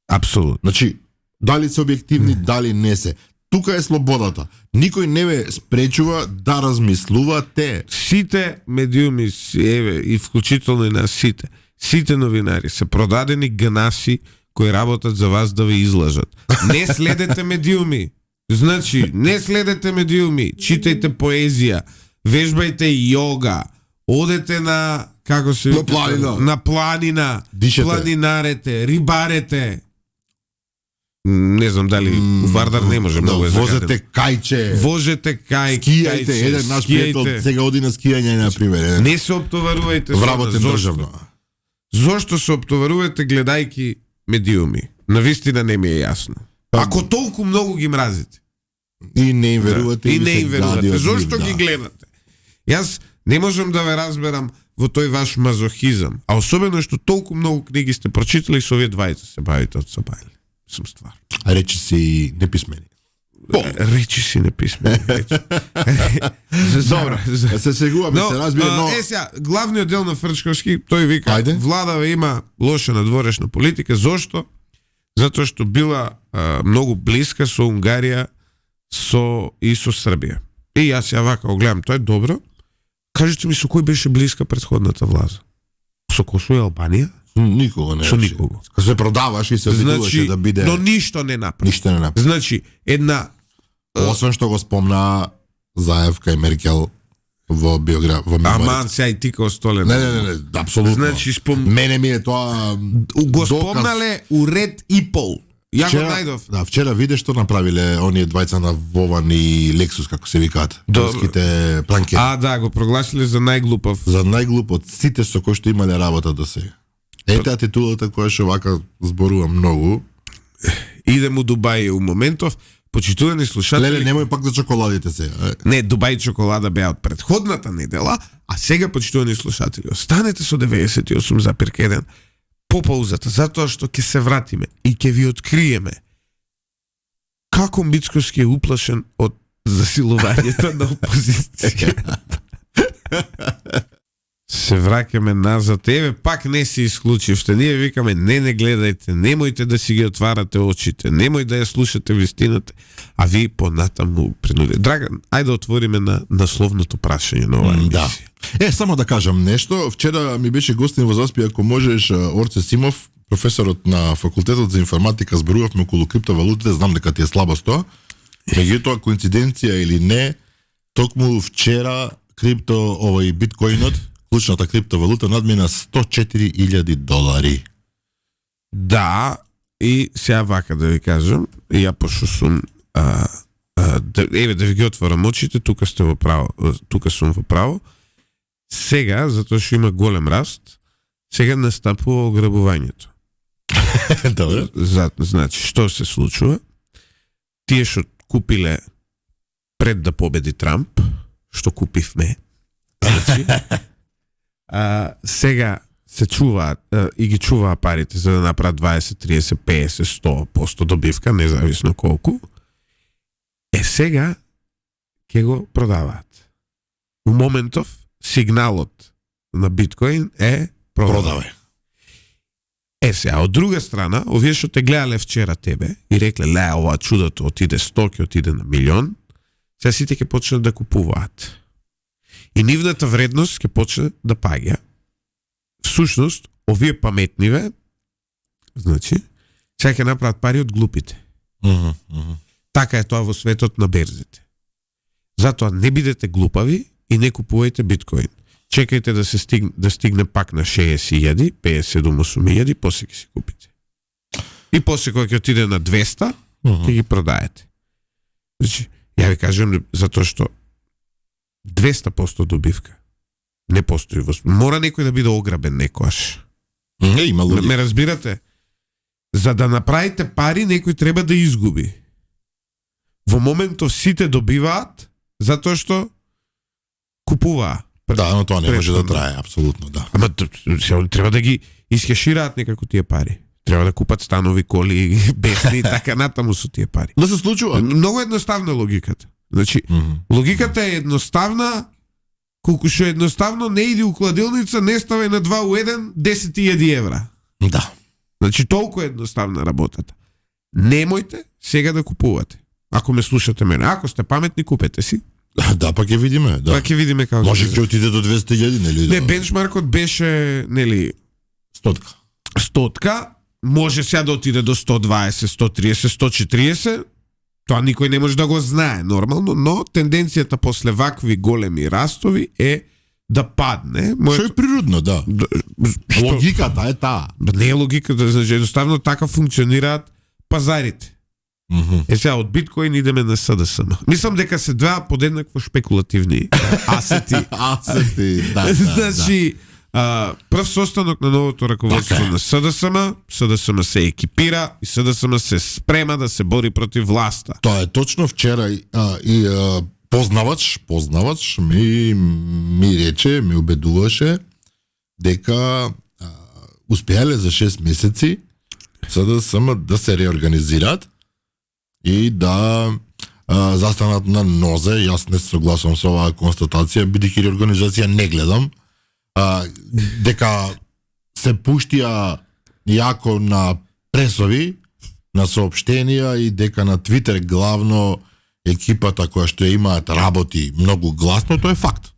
Апсолутно. Значи, дали се објективни, дали не се. Тука е слободата. Никој не ве спречува да размислувате. Сите медиуми, еве, и вклучително и на сите новинари се продадени ганаси кои работат за вас да ви излажат. Не следете медиуми. Значи, не следете медиуми. Читајте поезија, вежбајте йога, одете на како се на планина. На планина, дишете. Планинарете, рибарете. Не знам дали Вардар не може многу е загаден. Возете кајче. Вожете скијајте, еден наш пријател сега оди на скијање на пример. Не се оптоварувајте вработен државно. Зошто се оптоварувате гледајки медиуми? Навистина не ми е јасно. Ако толку многу ги мразите. И не им верувате. И не им верувате. Зошто ги гледате? Јас не можам да ве разберам во тој ваш мазохизам. А особено што толку многу книги сте прочитали со овие двајца се бавите од собајли. Сум ствар. Речи си неписмени. Речи си неписмени. Добро, се сегуваме, се разбира, но... Сега, главниот дел на Фрчковски, тој вика, владава има лоша надворешна политика. Зошто? Затоа што била многу блиска со Унгарија и со Србија. И јас ја вака гледам, тоа е добро. Кажете ми со кој беше блиска претходната власт? Со Косово и Албанија? Никога не. Со никого. Кога се продаваш и се обидуваше да биде... Но ништо не направи. Ништо не направи. Значи, една... Освен што го спомна Заевка и Меркел во мемориите. Аман, сега и ти као столен. Не, апсолутно. Значи, мене ми е тоа... Го спомнале у ред и пол. Ја го најдов. Да, вчера виде што направиле оние двајца на Вован и Лексус, како се викаат. Турските планкери. Да, го прогласиле за најглупав. За најглуп од сите со кои што имале работа до сега. Ете титулата која што вака зборува многу. Идем у Дубај у моментов. Почитувани слушатели... Леле, немој пак за чоколадите сега. Не, Дубај чоколада беа од претходната недела, а сега почитувани слушатели. Останете со 98,1 по паузата, затоа што ќе се вратиме и ќе ви откриеме како Мицкоски е уплашен од засилувањето на опозиција. Се враќаме назад. Еве, пак не се исклучивте. Ние викаме, не гледајте, немојте да си ги отварате очите, немој да ја слушате вистината, а ви понатаму принудите. Драган, ајде отвориме на насловното прашање на оваа емисија. Да. Само да кажам нешто. Вчера ми беше гостин во Заспи, ако можеш, Орце Симов, професорот на факултетот за информатика, зборувавме околу криптовалутите, знам дека ти е слабост тоа. Меѓутоа, коинциденција или не, токму вчера биткоинот, клучната криптовалута, надмина $104,000. Да, и сега вака да ви кажам, ја пошто сум да ви ги отворам очите, тука сум во право. Сега, затоа што има голем раст, сега настапува ограбувањето. Добре. Значи, што се случува? Тие што купиле пред да победи Трамп, што купивме, значи, сега се чуваат и ги чуваат парите за да направат 20, 30, 50, 100% добивка, независно колку. Сега ќе го продаваат. У моментов сигналот на биткоин е продавај. Сега, од друга страна, овие што те гледале вчера тебе и рекле, ле, ова чудото отиде 100, ќе отиде на милион, сега сите ќе почнат да купуваат. И нивната вредност ќе почне да паѓа. Всушност, овие паметниве, значи, сега ќе направат пари од глупите. Така е тоа во светот на берзите. Затоа не бидете глупави и не купувајте биткоин. Чекајте да стигне пак на 60.000, 57.000, после ќе си купите. И после кога ќе отиде на 200, ќе ги продаете. Значи, ја ви кажам затоа што 200% добивка не постои во... Мора некој да биде ограбен некојаш. Не, има логика. Ме разбирате? За да направите пари, некој треба да изгуби. Во моментов сите добиваат затоа што купуваа. Да, но тоа не може да трае, апсолутно, да. Ама треба да ги искешираат некако тие пари. Треба да купат станови, коли, бесни и така натаму со тие пари. Да се случува. Многу едноставна логиката. Значи, логиката е едноставна, колку што едноставно не иди у кладилница, не ставај на 2 у 1, 10.000 евра. Да. Значи, толку едноставна работата. Немојте сега да купувате. Ако ме слушате мене, ако сте паметни, купете си. Да, па ќе видиме, да. Па ќе видиме како. Може ќе отиде до 200.000, нели? Не, бенчмаркот беше, нели, 100, може сега да отиде до 120, 130, 140. Тоа никој не може да го знае нормално, но тенденцијата после вакви големи растови е да падне. Што е природно, да. Логиката е таа. Не е логиката, значи едноставно така функционираат пазарите. Сега од биткоин идеме на СДСМ. Мислам дека се два подеднакво шпекулативни асети. Да. Значи, прв состанок на новото раководство на СДСМ се екипира и СДСМ се спрема да се бори против власта. Тоа е точно вчера и познавач ми рече, ми убедуваше дека успеале за 6 месеци СДСМ да се реорганизираат и да застанат на нозе. Јас не се согласувам со оваа констатација, бидејќи реорганизација не гледам, дека се пуштија јако на пресови, на соопштенија и дека на Твитер главно екипата која што ја имаат работи многу гласно, тоа е факт.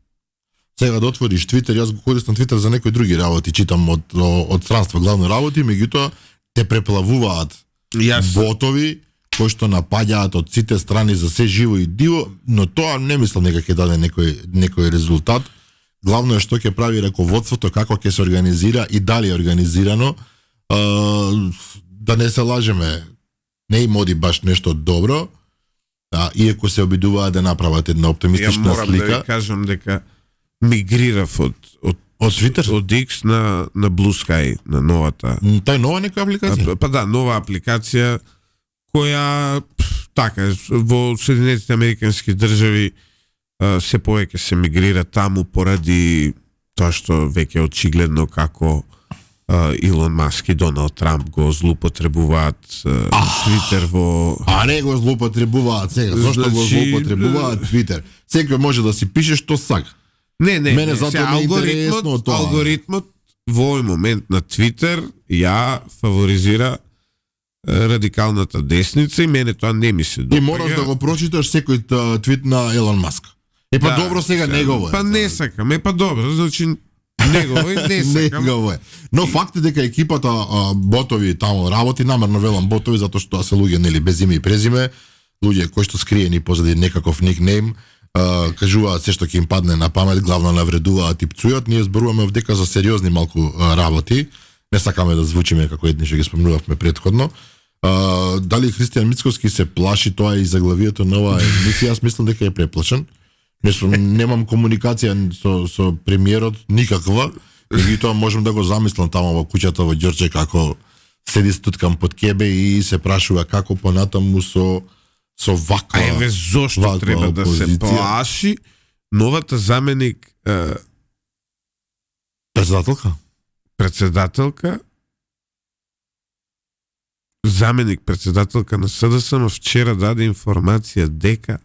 Сега да отвориш Твитер, јас го користам Твитер за некои други работи, читам од странство главно работи, меѓутоа те преплавуваат ботови кои што напаѓаат од сите страни за се живо и диво, но тоа не мислам дека ќе даде некој резултат. Главно е што ќе прави раководството, како ќе се организира и дали е организирано. Да не се лажеме, не им оди баш нешто добро, иако се обидуваат да направат една оптимистична слика. Ја морам да ви кажам дека мигрирав од Twitter? Од X на Blue Sky, на новата. Тај нова нека апликација? Па да, нова апликација која така во Соединетите Американски држави се повеќе се мигрира таму поради тоа што веќе очигледно како Илон Маск и Доналд Трамп го злоупотребуваат Твитер во... не го злоупотребуваат сега. Зошто го злоупотребуваат Твитер? Секој може да си пише што сака. Не. Мене затоа не е интересно тоа. Алгоритмот во овој момент на Твитер ја фаворизира радикалната десница и мене тоа не ми се допаѓа. И мораш да го прочиташ секој твит на Елон Маск. Добро сега негово е. Па не сакам, добро, значи негово е, не сакам. Негово е. Но факт е дека екипата ботови таму работи, намерно велам ботови, затоа што се луѓе нели без име и презиме, луѓе кои што скриени позади некаков никнейм, кажуваат се што ќе им падне на памет, главно навредуваат и пцујат. Ние зборуваме овдека за сериозни малку работи. Не сакаме да звучиме како едни што ги спомнувавме претходно. Дали Христијан Мицковски се плаши тоа и заглавието на оваа емисија? Јас мислам дека е преплашен. Немам комуникација со премиерот никаква. Меѓутоа можам да го замислам таму во куќата во Ѓорче како седи стуткам под кебе и се прашува како понатаму со ваква. Еве зошто треба да се плаши новата заменик председателка заменик председателка на СДСМ вчера даде информација дека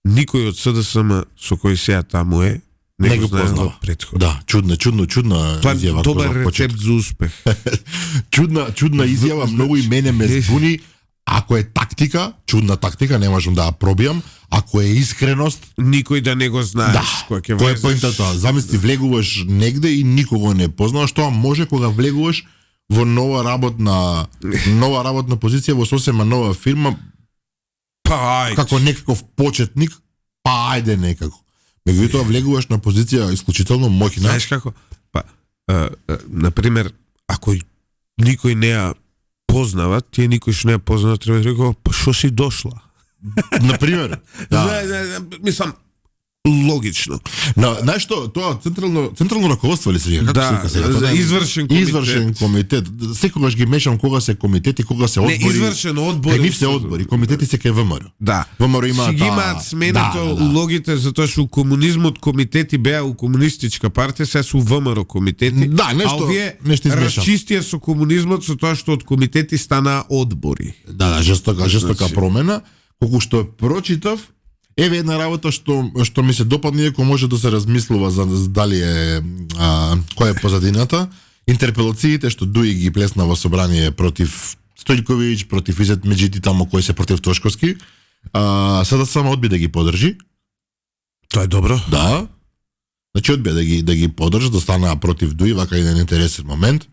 никој од СДСМ со кој сега таму не го познава претходно. Да, чудна Тоа изјава. е добар рецепт за успех. чудна изјава, многу и мене ме збуни. Ако е тактика, чудна тактика, не можам да ја пробијам. Ако е искреност, никој да не го знаеш кој ќе влезеш. Тоа е поинтата. Замисли влегуваш негде и никого не познаваш, тоа може кога влегуваш во нова работна позиција во сосема нова фирма. Како некаков почетник, ајде некако. Меѓутоа влегуваш на позиција исклучително моќна. Знаеш како? На пример, ако никој не ја познава, тие никој што не ја познава, треба да рекува, што си дошла? На пример. Мислам, логично. Знаеш што, тоа централно раководство ли се вика? Да, извршен комитет. Секогаш ги мешам кога се комитет и кога се одбори. Не, извршен одбор. Нив се одбори, комитети се кај ВМРО. Да. ВМРО има си ги имаат сменато улогите, затоа што у комунизмот комитети беа у комунистичка партија, сега се у ВМРО комитети. Да, нешто измешам. Расчистија со комунизмот со тоа што од комитети стана одбори. Да, жестока промена. Колку што прочитав, еве една работа што ми се допадна, иако може да се размислува за дали е која е позадината. Интерпелациите што Дуи ги плесна во собрание против Стојковиќ, против Изет Меджити, тамо кои се против Тошковски. Сега само одби да ги подржи. Тоа е добро. Да. Значи одби да ги подржи, да станаа против Дуи, вака еден интересен момент.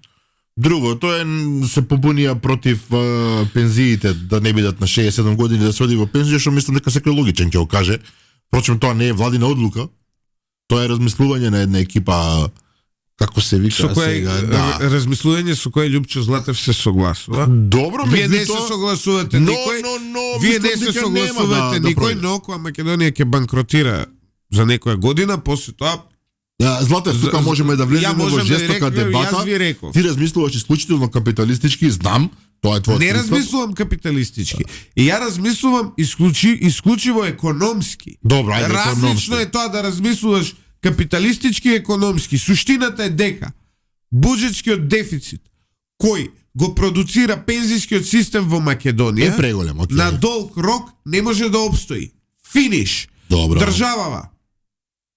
Другото е се побунија против пензиите да не бидат на 67 години да се оди во пензија, што мислам дека секој логичен ќе го каже. Впрочем, тоа не е владина одлука. Тоа е размислување на една екипа, како се вика сега. Размислување со кое Љупчо Златев се согласува. Добро, вие не се согласувате никој. Вие не се согласувате никој, но кога Македонија ќе банкротира за некоја година, после тоа Златев, тука можеме да влеземе во жестока дебата. Ти размислуваш исклучително капиталистички, знам, тоа е твојот не пристап. Размислувам капиталистички. И ја размислувам исклучиво економски. Добро, ајде, различно е тоа да размислуваш капиталистички и економски. Суштината е дека буџетскиот дефицит кој го продуцира пензискиот систем во Македонија е преголем, на долг рок не може да опстои. Финиш. Добро. Државава.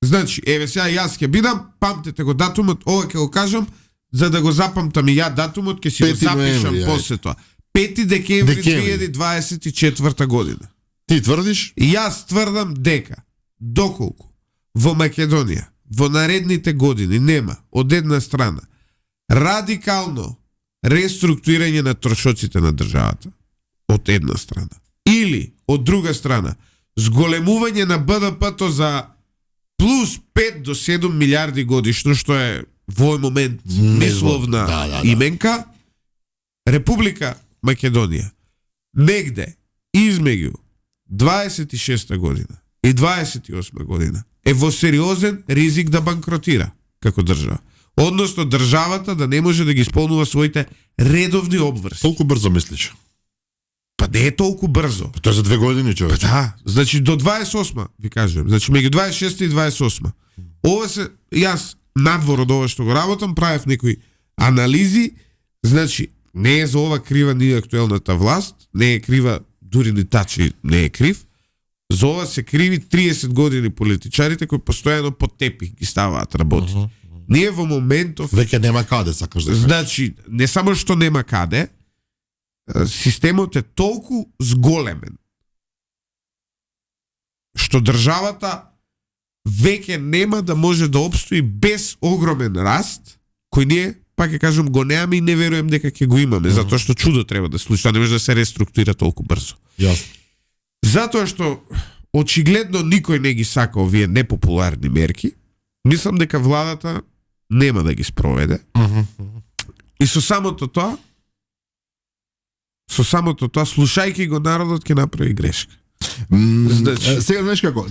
Значи, еве сега јас ќе бидам, памтете го датумот, ова ќе го кажам, за да го запамтам и ја датумот, ќе си го запишам после тоа. 5 декември 2024 година. Ти тврдиш? И јас тврдам дека, доколку во Македонија, во наредните години нема, од една страна, радикално реструктурирање на трошоците на државата, од една страна, или, од друга страна, зголемување на БДП-то за плюс 5 до 7 милиарди годишно, што е во овој момент несловна именка, Република Македонија негде измеѓу 26 година и 28 година е во сериозен ризик да банкротира како држава. Односно државата да не може да ги исполнува своите редовни обврски. Толку брзо мислиш? Па не е толку брзо. Тоа е за 2 години, човече. Па да, значи до 28, ви кажем. Значи меѓу 26 и 28. Ова се, јас надвор од ова што го работам, правев некои анализи, значи не е за ова крива ни актуелната власт, не е крива дури ни Тачи не е крив. За ова се криви 30 години политичарите кои постојано под тепих ги ставаат работи. Ние во моментов веќе нема каде, сакаш да кажеш. Значи, не само што нема каде, системот е толку зголемен што државата веќе нема да може да опстои без огромен раст, кој ние, пак ќе кажам, го немаме и не верувам дека ќе го имаме, затоа што чудо треба да случи, не може да се реструктурира толку брзо. Јасно. Затоа што очигледно никој не ги сака овие непопуларни мерки, мислам дека владата нема да ги спроведе. И со самото тоа, слушајќи го народот ќе направи грешка. Сега знаеш како,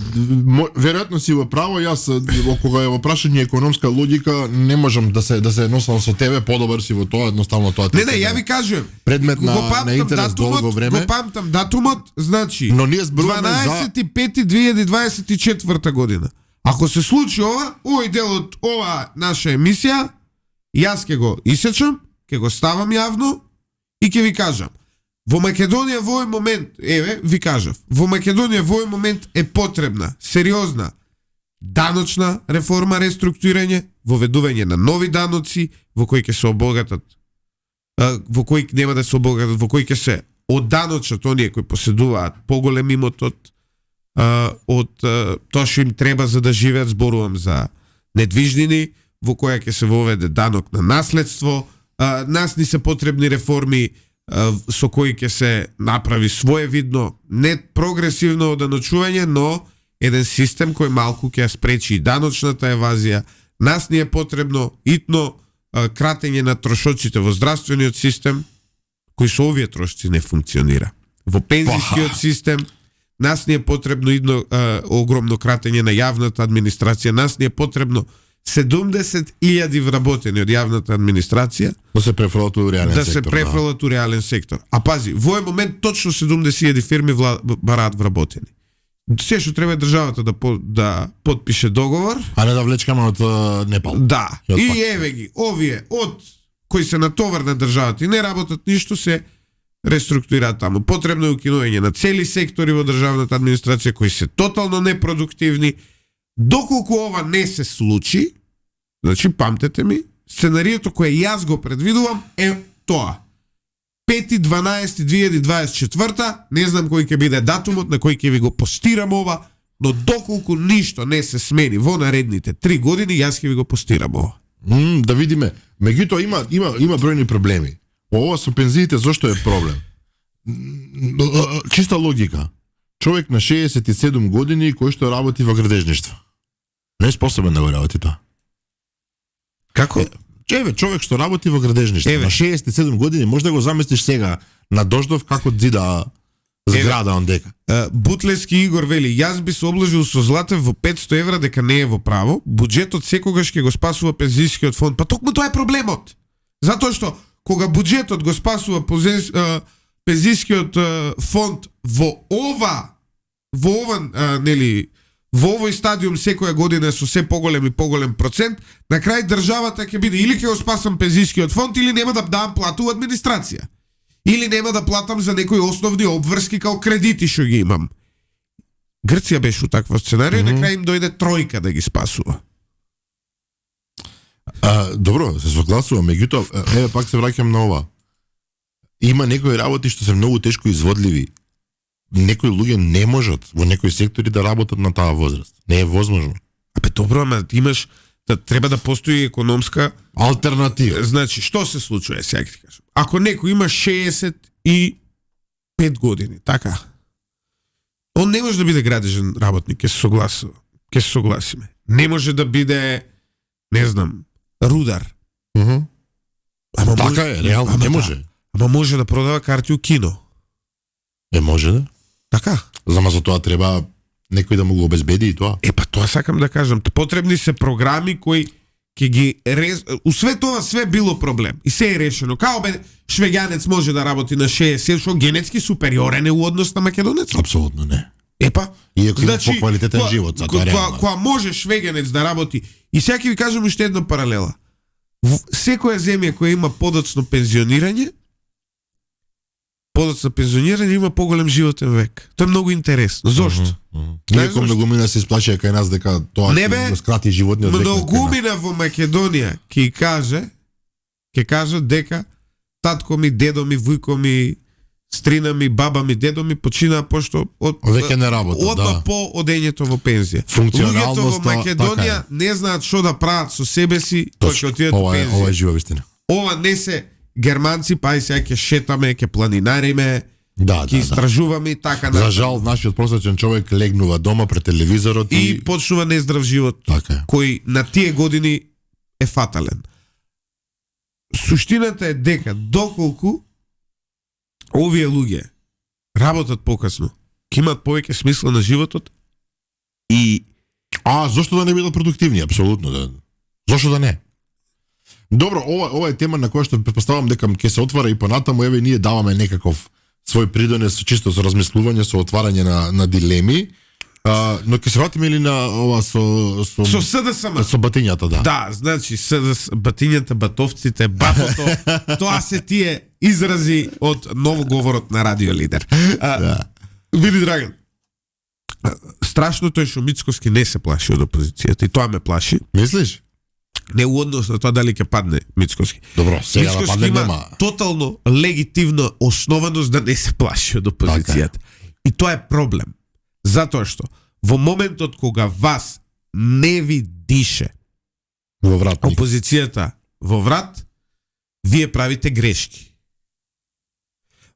веројатно си во право, јас кога е во прашање економска логика не можам да се носам со тебе, подобар си во тоа, едноставно тоа. Не, ја ви кажувам. Предмет на интерес долго време. Го памтам датумот, значи но ние зборуваме 12.5.2024 година. Ако се случи ова, овој дел од ова наша емисија, јас ќе го исечам, ќе го ставам јавно и ќе ви кажам. Во Македонија во овој момент, ви кажав, во Македонија во овој момент е потребна сериозна даночна реформа, реструктурирање, воведување на нови даноци во кои ќе се обогатат, во кои нема да се обогатат, во кои ќе се одданочат оние кои поседуваат поголем имот од тоа што им треба за да живеат, зборувам за недвижнини, во која ќе се воведе данок на наследство. Нас ни се потребни реформи со кои ќе се направи своевидно, не прогресивно оданочување, но еден систем кој малку ќе спречи даночната евазија. Нас ни е потребно итно кратење на трошоците во здравствениот систем, кој со овие трошци не функционира. Во пензискиот систем нас ни е потребно идно огромно кратење на јавната администрација. Нас ни е потребно 70.000 вработени од јавната администрација да се префрлат у реален сектор. А пази, во овој момент точно 70.000 фирми бараат вработени. Се што треба државата да потпише договор, а не да влечкаме од Непал. Да. И еве ги, овие од кои се натовар на државата и не работат ништо, се реструктурираат таму. Потребно е укинување на цели сектори во државната администрација кои се тотално непродуктивни. Доколку ова не се случи, значи памтете ми, сценарието кое јас го предвидувам е тоа. 5.12.2024, не знам кој ќе биде датумот на кој ќе ви го постирам ова, но доколку ништо не се смени во наредните 3 години, јас ќе ви го постирам ова. Да видиме. Меѓутоа има бројни проблеми. Ова со пензиите зошто е проблем? Чиста логика. Човек на 67 години кој што работи во градежништво. Не е способен да го работи тоа. Како? Човек што работи во градежништво на 67 години, може да го заместиш сега на Дождов како дзида зграда он дека. Бутлески Игор вели, јас би се обложил со Златев во 500 евра дека не е во право, буџетот секогаш ќе го спасува пензискиот фонд. Па токму тоа е проблемот. Затоа што кога буџетот го спасува пензискиот фонд во овој стадиум секоја година со се поголем и поголем процент, на крај државата ќе биде или ќе го спасам пензискиот фонд, или нема да давам плата у администрација. Или нема да платам за некои основни обврски као кредити што ги имам. Грција беше у таква сценарија, на крај им дојде тројка да ги спасува. Добро, се согласувам, меѓутоа, пак се враќам на ова. Има некои работи што се многу тешко изводливи. Некои луѓе не можат во некои сектори да работат на таа возраст. Не е возможно. Добро, ама имаш треба да постои економска алтернатива. Значи, што се случува, сега ти кажам. Ако некој има 65 години, така, он не може да биде градежен работник, ќе се согласиме. Не може да биде, не знам, рудар. Ама така е, реално не може. Ама може да продава карти у кино. Може да. Така. Зама за тоа треба некој да му го обезбеди и тоа. Тоа сакам да кажам. Потребни се програми кои ќе ги Усве тоа све било проблем. И се е решено. Као швеѓанец може да работи на 60, што генетски супериорен е у однос на македонец? Апсолутно не. Иако има поквалитетен живот. Која може швеѓанец да работи. И сега ќе ви кажам уште една паралела. Секоја земја која има подоцно пензионирање, има поголем животен век. Тоа е многу интересно. Зошто? Иако многумина се исплачува кај нас дека тоа ќе скрати животниот век. Многумина во Македонија ќе кажат дека татко ми, дедо ми, вујко ми, стрина ми, баба ми, дедо ми починаа пошто веќе не работат, одма по одењето во пензија. Луѓето во Македонија не знаат што да прават со себе си, тоа ќе отидат во пензија. Ова е жива вистина. Ова не се германци, па и сега ќе шетаме, ќе планинариме, ќе истражуваме и така. За жал, нашиот просечен човек легнува дома пред телевизорот и почнува нездрав живот, кој на тие години е фатален. Суштината е дека доколку овие луѓе работат покасно, ќе имат повеќе смисла на животот и зошто да не бидат продуктивни? Апсолутно. Зошто да не? Добро, ова е тема на која што претпоставам дека ќе се отвара и понатаму, еве ние даваме некаков свој придонес чисто со размислување, со отварање на дилеми. Но ќе се вратиме ли на ова со СДСМ? Со батињата, да. Да, значи батињата, батовците, батото, тоа се тие изрази од новоговорот на Радио Лидер. Види, Драган, страшното е што Мицкоски не се плаши од опозицијата и тоа ме плаши. Мислиш? Не у однос на тоа дали ќе падне Мицкоски. Добро, сега да падне има нема. тотално легитимна основаност да не се плаши од опозицијата. И тоа е проблем. Затоа што во моментот кога вас не ви дише во врат опозицијата во врат, вие правите грешки.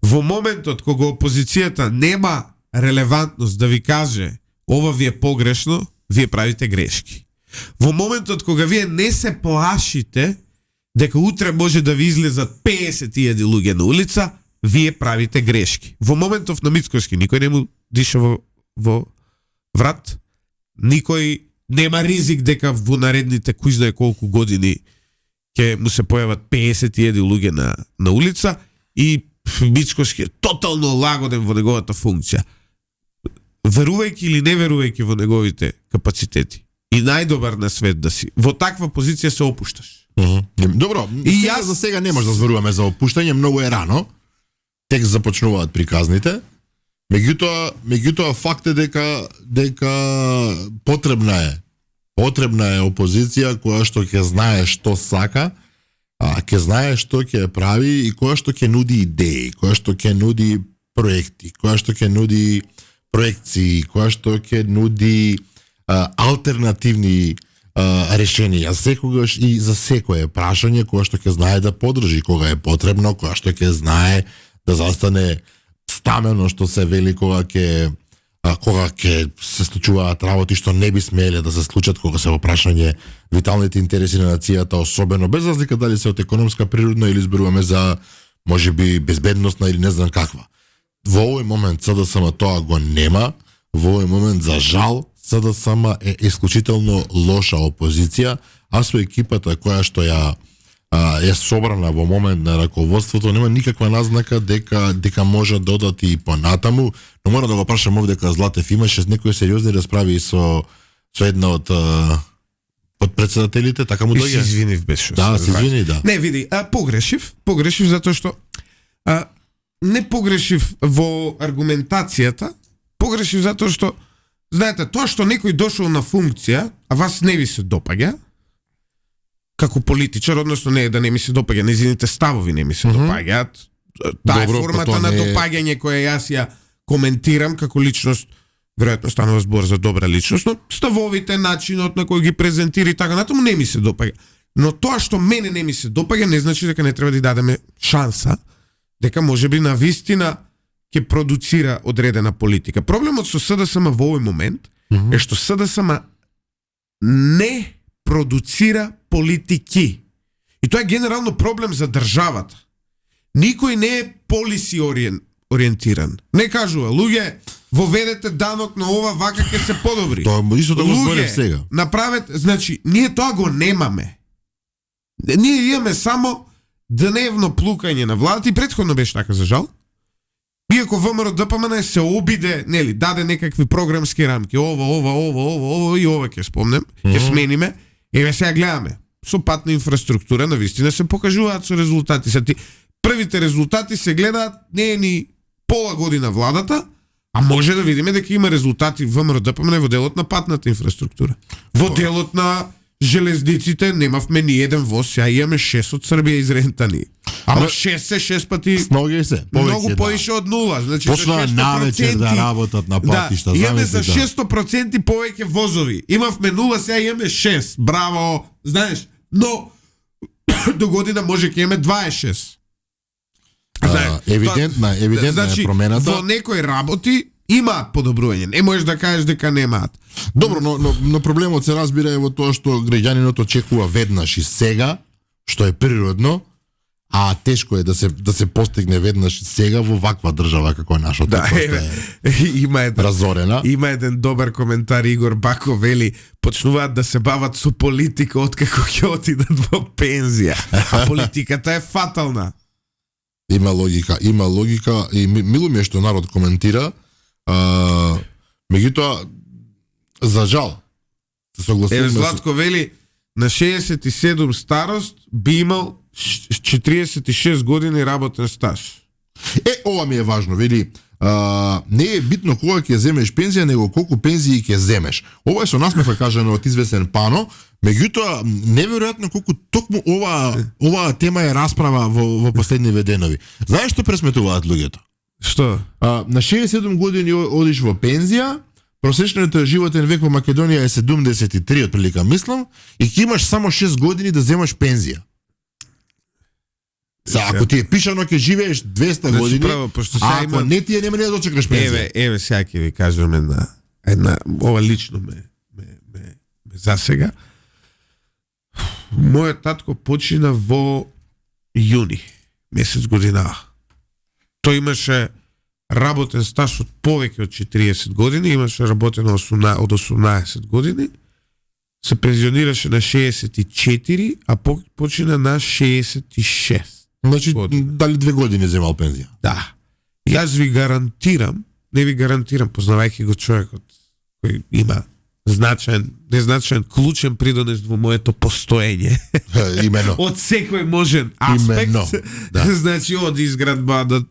Во моментот кога опозицијата нема релевантност да ви каже ова ви е погрешно, вие правите грешки. Во моментот кога вие не се плашите дека утре може да ви излезат 50.000 луѓе на улица, вие правите грешки. Во моментов на Мицкоски никој не му диша во врат, никој нема ризик дека во наредните кој знае колку години ќе му се појават 50.000 луѓе на улица и Мицкоски е тотално лагоден во неговата функција. Верувајќи или не верувајќи во неговите капацитети. И најдобар на свет да си. Во таква позиција се опушташ. Добро, и јас за сега не може да зборуваме за опуштање, многу е рано. Тек започнуваат приказните. Меѓутоа факт е дека потребна е опозиција која што ќе знае што сака, ќе знае што ќе прави и која што ќе нуди идеи, која што ќе нуди проекти, која што ќе нуди проекции, која што ќе нуди алтернативни решенија секогаш и за секое прашање кое што ќе знае да подржи кога е потребно, кое што ќе знае да застане стамено што се вели кога ќе се случуваат работи што не би смеле да се случат кога се во прашање виталните интереси на нацијата, особено без разлика дали се од економска природна или зборуваме за можеби безбедносна или не знам каква. Во овој момент СДСМ тоа го нема, во овој момент за жал СДСМ е исклучително лоша опозиција, а со екипата која што ја собрана во момент на раководството нема никаква назнака дека може да одат и понатаму, но мора да го прашам овде дека Златев имаше некои сериозни расправи со една од подпредседателите, така му дојде. Се извинив без што. Да, се извини, да. Не, види, погрешив затоа што не погрешив во аргументацијата, погрешив затоа што знаете, тоа што некој дошол на функција, а вас не ви се допаѓа, како политичар, односно не е да не ми се допаѓа, незините ставови не ми се допаѓаат. Таа е формата на допаѓање која јас ја коментирам како личност, веројатно станува збор за добра личност, но ставовите, начинот на кој ги презентира и така натаму не ми се допаѓа. Но тоа што мене не ми се допаѓа не значи дека не треба да дадеме шанса, дека можеби на вистина ќе продуцира одредена политика. Проблемот со СДСМ во овој момент е што СДСМ не продуцира политики. И тоа е генерално проблем за државата. Никој не е полиси ориентиран. Не кажува, луѓе, воведете данок на ова, вака ќе се подобри. Тоа исто да го зборев сега. Направете, значи, ние тоа го немаме. Ние имаме само дневно плукање на владата и претходно беше така за жал. Иако ВМРО ДПМН се обиде, нели, даде некакви програмски рамки, ова и ова ќе спомнем, ќе смениме. Еве сега гледаме. Со патна инфраструктура навистина се покажуваат со резултати. Првите резултати се гледаат не е ни пола година владата, а може да видиме дека има резултати ВМРО ДПМН во делот на патната инфраструктура. Во делот на железниците немавме ни еден воз, сега имаме 6 од Србија изрентани. Ама 6 пати многу повеќе од 0. Значи почнаа навечер да работат на патишта. Да, имаме за 600% повеќе возови. Имавме 0, сега имаме 6. Браво, знаеш, но до година може ќе имаме 26. Евидентна значи, е промената. Во некои работи имаат подобрување. Не можеш да кажеш дека немаат. Добро, но проблемот се разбира е во тоа што граѓанинот очекува веднаш и сега, што е природно, а тешко е да се постигне веднаш и сега во ваква држава како е нашата. Да, разорена. Има еден добар коментар, Игор Бако вели, почнуваат да се бават со политика откако ќе отидат во пензија. А политиката е фатална. Има логика и мило ми е што народ коментира. Меѓутоа За жал. Се согласуваме. Златко вели, на 67 старост би имал 46 години работен стаж. Ова ми е важно, вели, не е битно кога ќе земеш пензија, него колку пензии ќе земеш. Ова е со насмеха кажано од известен пано, меѓутоа неверојатно колку токму ова тема е расправа во последниве денови. Знаеш што пресметуваат луѓето? Што? На 67 години одиш во пензија, просечниот животен век во Македонија е 73 отприлика, мислам, и ќе имаш само 6 години да земаш пензија. Ако ти е пишано ќе живееш 200 години, право, ако не ти е нема да дочекаш пензија. Еве сега ќе ви кажам една ова лично ме засега. Мојот татко почина во јуни, месец година. Тој имаше работен стаж од повеќе од 40 години, имаше работено од 18 години, се пензионираше на 64, а почина на 66. Значи, дали 2 години земал пензија? Да. Јас ви гарантирам, познавајќи го човекот, кој има незначаен клучен придонес во моето постоење. Имено. Од секој можен аспект. Именно, да. Значи, од изградба, да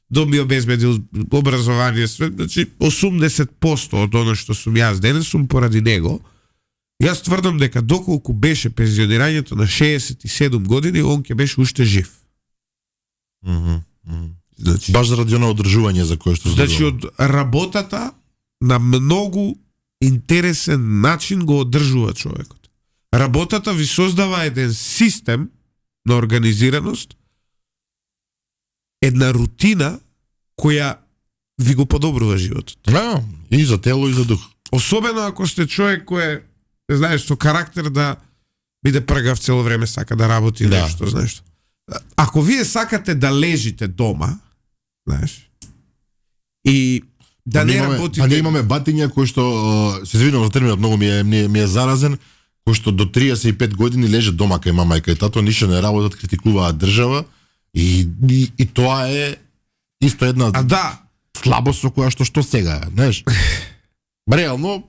добио безбедил образование, значи 80% од оно што сум јас денес сум поради него. Јас тврдам дека доколку беше пензионирањето на 67 години, он ќе беше уште жив. Значи, баш заради оно одржување за кое што зборувам. Значи, од работата на многу интересен начин го одржува човекот. Работата ви создава еден систем на организираност, една рутина која ви го подобрува животот. Да, и за тело и за дух. Особено ако сте човек кој е, знаеш, со карактер да биде пргав цело време, сака да работи нешто, знаеш. Ако вие сакате да лежите дома, знаеш, и да не работите... не имаме батиња кој што, се извинувам за терминот, многу ми е заразен, кој што до 35 години лежат дома кај мама и кај тато, ништо не работат, критикуваат држава и тоа е исто една слабост со која што сега, знаеш. Реално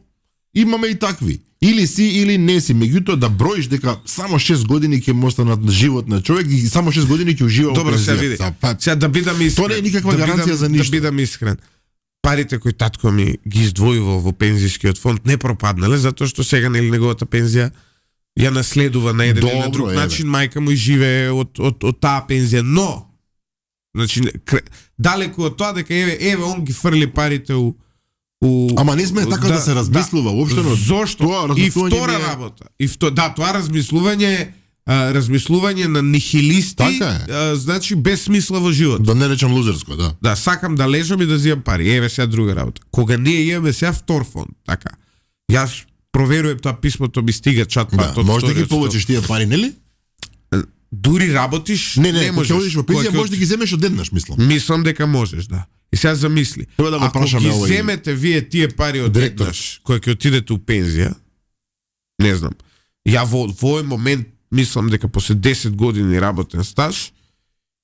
имаме и такви. Или си или не си, меѓутоа да броиш дека само 6 години ќе му останат на живот на човек и само 6 години ќе ужива. Добро, се види. Сега да бидам искрен. Тоа не е никаква гаранција за ништо. Да бидам искрен. Парите кои татко ми ги издвојувал во пензискиот фонд не пропаднале, затоа што сега нели неговата пензија ја наследува на еден или на друг начин, мајка му живее од таа пензија, но значи далеку од тоа дека еве он ги фрли парите Ама не сме така да се размислува уопштено. Зошто? И втора работа. Тоа размислување на нихилисти, значи без смисла во живот. Да не речам лузерско, да. Да, сакам да лежам и да земам пари. Еве сега друга работа. Кога ние имаме сега втор фонд, така. Јас проверувам тоа писмото, ми стига чат-пат од може да ги получиш тие пари, нели? Дури работиш, не можеш. Кога одиш во пензија, можеш да ги земеш одеднаш, мислам. Мислам дека можеш, да. И сега замисли. Ако ги земете вие тие пари одеднаш, кои ќе отидете у пензија, не знам. Ја во овој момент мислам дека после 10 години работен стаж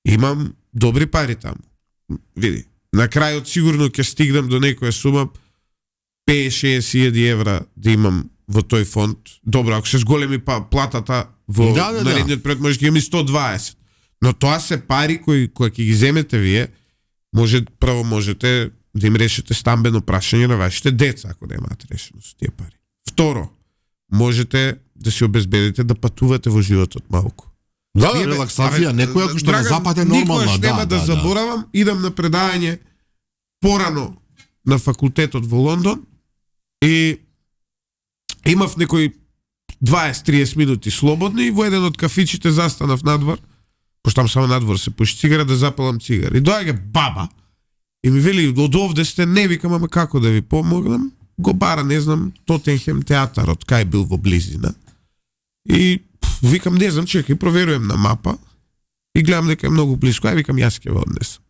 имам добри пари таму. Види, на крајот сигурно ќе стигнам до некоја сума 5-6 евра да имам во тој фонд. Добро, ако се зголеми платата во наредниот период може ќе имам и 120. Но тоа се пари кои ќе ги земете вие, можете да им решите стамбено прашање на вашите деца ако немаат решено со тие пари. Второ, можете да се обезбедите да патувате во животот малку. Да, релаксација, некоја кој што на запад е нормална. Никош нема да заборавам, идам на предавање порано на факултетот во Лондон и имав некои 20-30 минути слободни и во еден од кафичите застанав надвор, пошто там само надвор се пуши цигара, да запалам цигара. И доаѓа баба и ми вели, од овде сте, не викам, ама како да ви помогнам? Го бара, не знам, Тотенхем театарот, кај бил во близина. И викам, не знам, чекај, проверувам на мапа и гледам дека е многу близко. Ај викам, јас ќе ве однесам.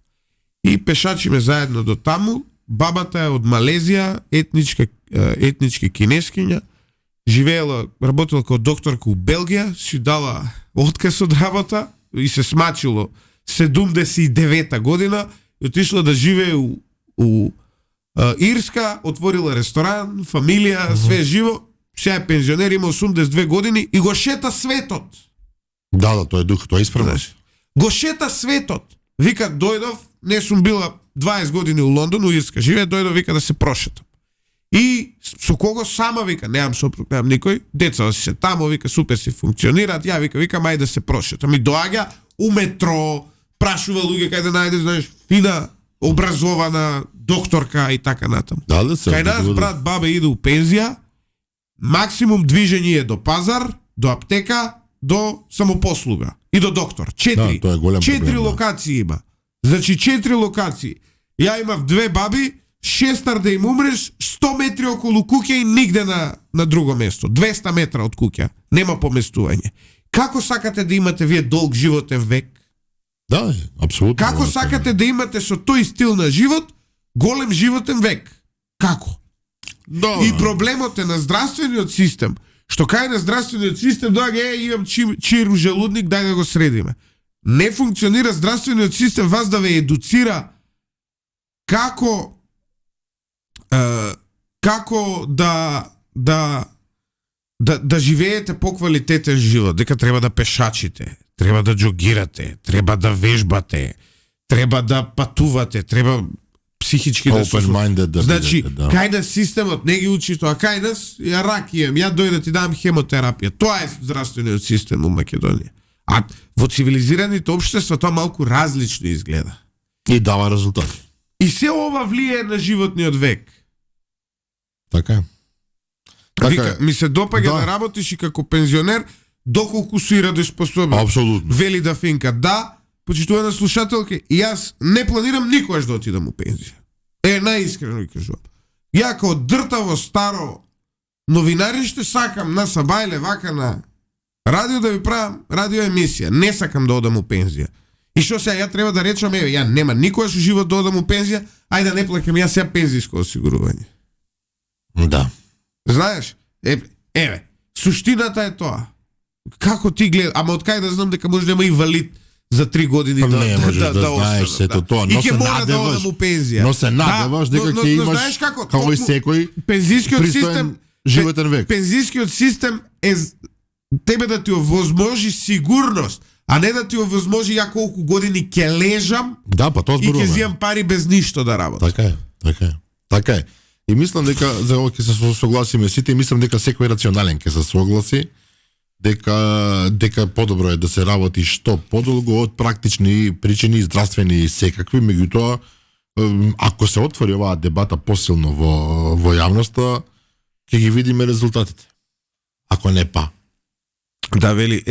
И пешачиме заедно до таму. Бабата е од Малезија, етнички кинескиња, живеела, работела како докторка у Белгија, си дала отказ од работа и се смачило 79-та година и отишла да живее у Ирска, отворила ресторан, фамилија, све живо, сега е пензионер, има 82 години и го шета светот. Да, тој е дух, тој е исправно. Го шета светот. Вика, дојдов, не сум била 20 години у Лондон, у Ирска живее, дојдов, вика, да се прошетам. И со кого сама, вика, немам сопруг, немам никој, деца си се тамо, вика, супер си функционираат, ја вика, мај да се прошетам. И доаѓа у метро, прашува луѓе кај да најде, знаеш, фина, образована докторка и така натаму. Да, се. Кај нас, брат, бабе иде у пензија, максимум движење до пазар, до аптека, до самопослуга и до доктор. 4. Да, 4 локации има. Значи 4 локации. Ја имав 2 баби, 6 да им умреш, 100 метри околу куќа и нигде на друго место. 200 метра од куќа. Нема поместување. Како сакате да имате вие долг животен век? Да, апсолутно. Како сакате да имате со тој стил на живот голем животен век? Како? Да. И проблемот е на здравствениот систем. Што кај на здравствениот систем доаѓа, имам чир у желудник, дај да го средиме. Не функционира здравствениот систем вас да ве едуцира како да живеете поквалитетен живот, дека треба да пешачите, треба да джогирате, треба да вежбате, треба да патувате, треба психички да се... Значи, да. Кај нас системот не ги учи тоа, кај нас ја рак имам, ја дојде да ти дам хемотерапија. Тоа е здравствениот систем у Македонија. А во цивилизираните општества тоа малку различно изгледа. И дава резултат. И се ова влијае на животниот век. Така е. Вика, ми се допаѓа да работиш и како пензионер, доколку си радоспособен. Апсолутно. Вели да Финка, да, почитувана слушателке, и јас не планирам никогаш да отидам у пензија. Најискрено ви кажувам. Ја како дртаво старо новинарище сакам на Сабајле вака на радио да ви правам радио емисија. Не сакам да одам у пензија. И што сега ја треба да речам, ја нема никогаш у живот да одам у пензија, ајде да не плакам ја сега пензијско осигурување. Да. Знаеш, суштината е тоа. Како ти гледа, ама од кај да знам дека може да има инвалид за 3 години не можеш да знаеш сето тоа, но се надеваш. Но се надеваш дека ќе имаш како и секој пензискиот систем животен век. Пензискиот систем е тебе да ти овозможи сигурност, а не да ти овозможи ја колку години ќе лежам. Да, па тоа зборуваме. И ќе земам пари без ништо да работам. Така е. И мислам дека за ова ќе се согласиме сите, и мислам дека секој рационален ќе се согласи дека подобро е да се работи што подолго од практични причини, здравствени и секакви, меѓутоа ако се отвори оваа дебата посилно во јавноста, ќе ги видиме резултатите. Ако не па. Да, вели,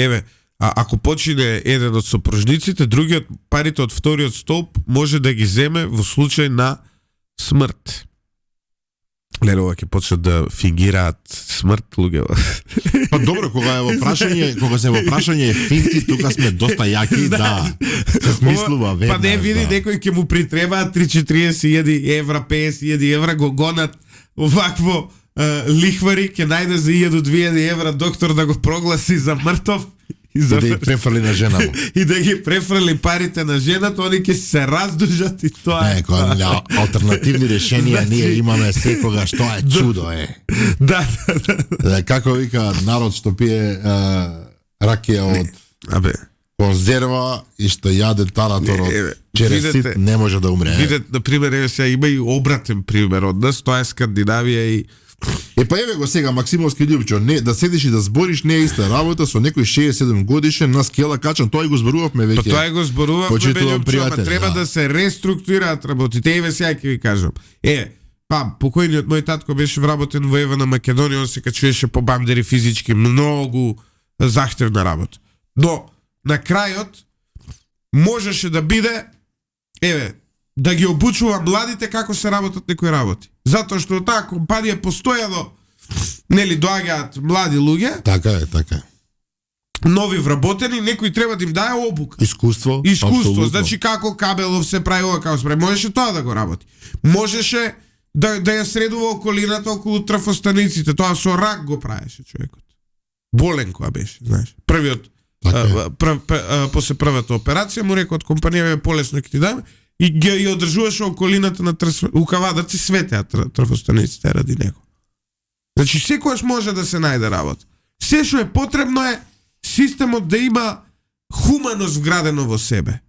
ако почине еден од сопружниците, другиот парите од вториот столб може да ги земе во случај на смрт. Леле, ова ќе почнат да фингираат смрт луѓе. Па добро, кога се во прашање финти, тука сме доста јаки, да. Се смислува веднаш. Па не види, некој ќе му притребаат 3-40 евра, 50 евра, го гонат овакво лихвари, ќе најде за 1000-2000 евра доктор да го прогласи за мртов. И да ги префрли на жена му. И да ги префрли парите на жената, они ќе се раздужат и тоа е. Алтернативни решенија ние имаме секогаш, тоа е чудо е. Да. Како вика народ што пие ракија од конзерва и што јаде таратор од чересит, не може да умре. Видете, например, сега има и обратен пример од нас, тоа е Скандинавија и па еве го сега Максимовски Љубчо, не да седиш и да збориш не е иста работа со некој 67 годишен на скела качан, тоа и го зборувавме веќе. Па тоа и го зборувавме, Љубчо, треба да се реструктурираат работите. Еве сега ќе ви кажам. Покојниот мој татко беше вработен во Ева на Македонија, он се качуваше по бамдери физички, многу захтевна работа. Но на крајот можеше да биде да ги обучува младите како се работат некои работи. Затоа што таа компанија постојано доаѓаат млади луѓе. Така е. Нови вработени, некој треба да им дае обука. Искуство, значи како кабелов се прави ова, како се прави. Можеше тоа да го работи. Можеше да ја средува околината околу трафостаниците. Тоа со рак го правеше човекот. Болен која беше, знаеш. Првиот после првата операција му рекол од компанија полесно ќе ти даме. и ги одржуваше околината на укавадарци светеа трафостаниците ради него. Значи секојаш може да се најде работа. Се што е потребно е системот да има хуманост вградено во себе.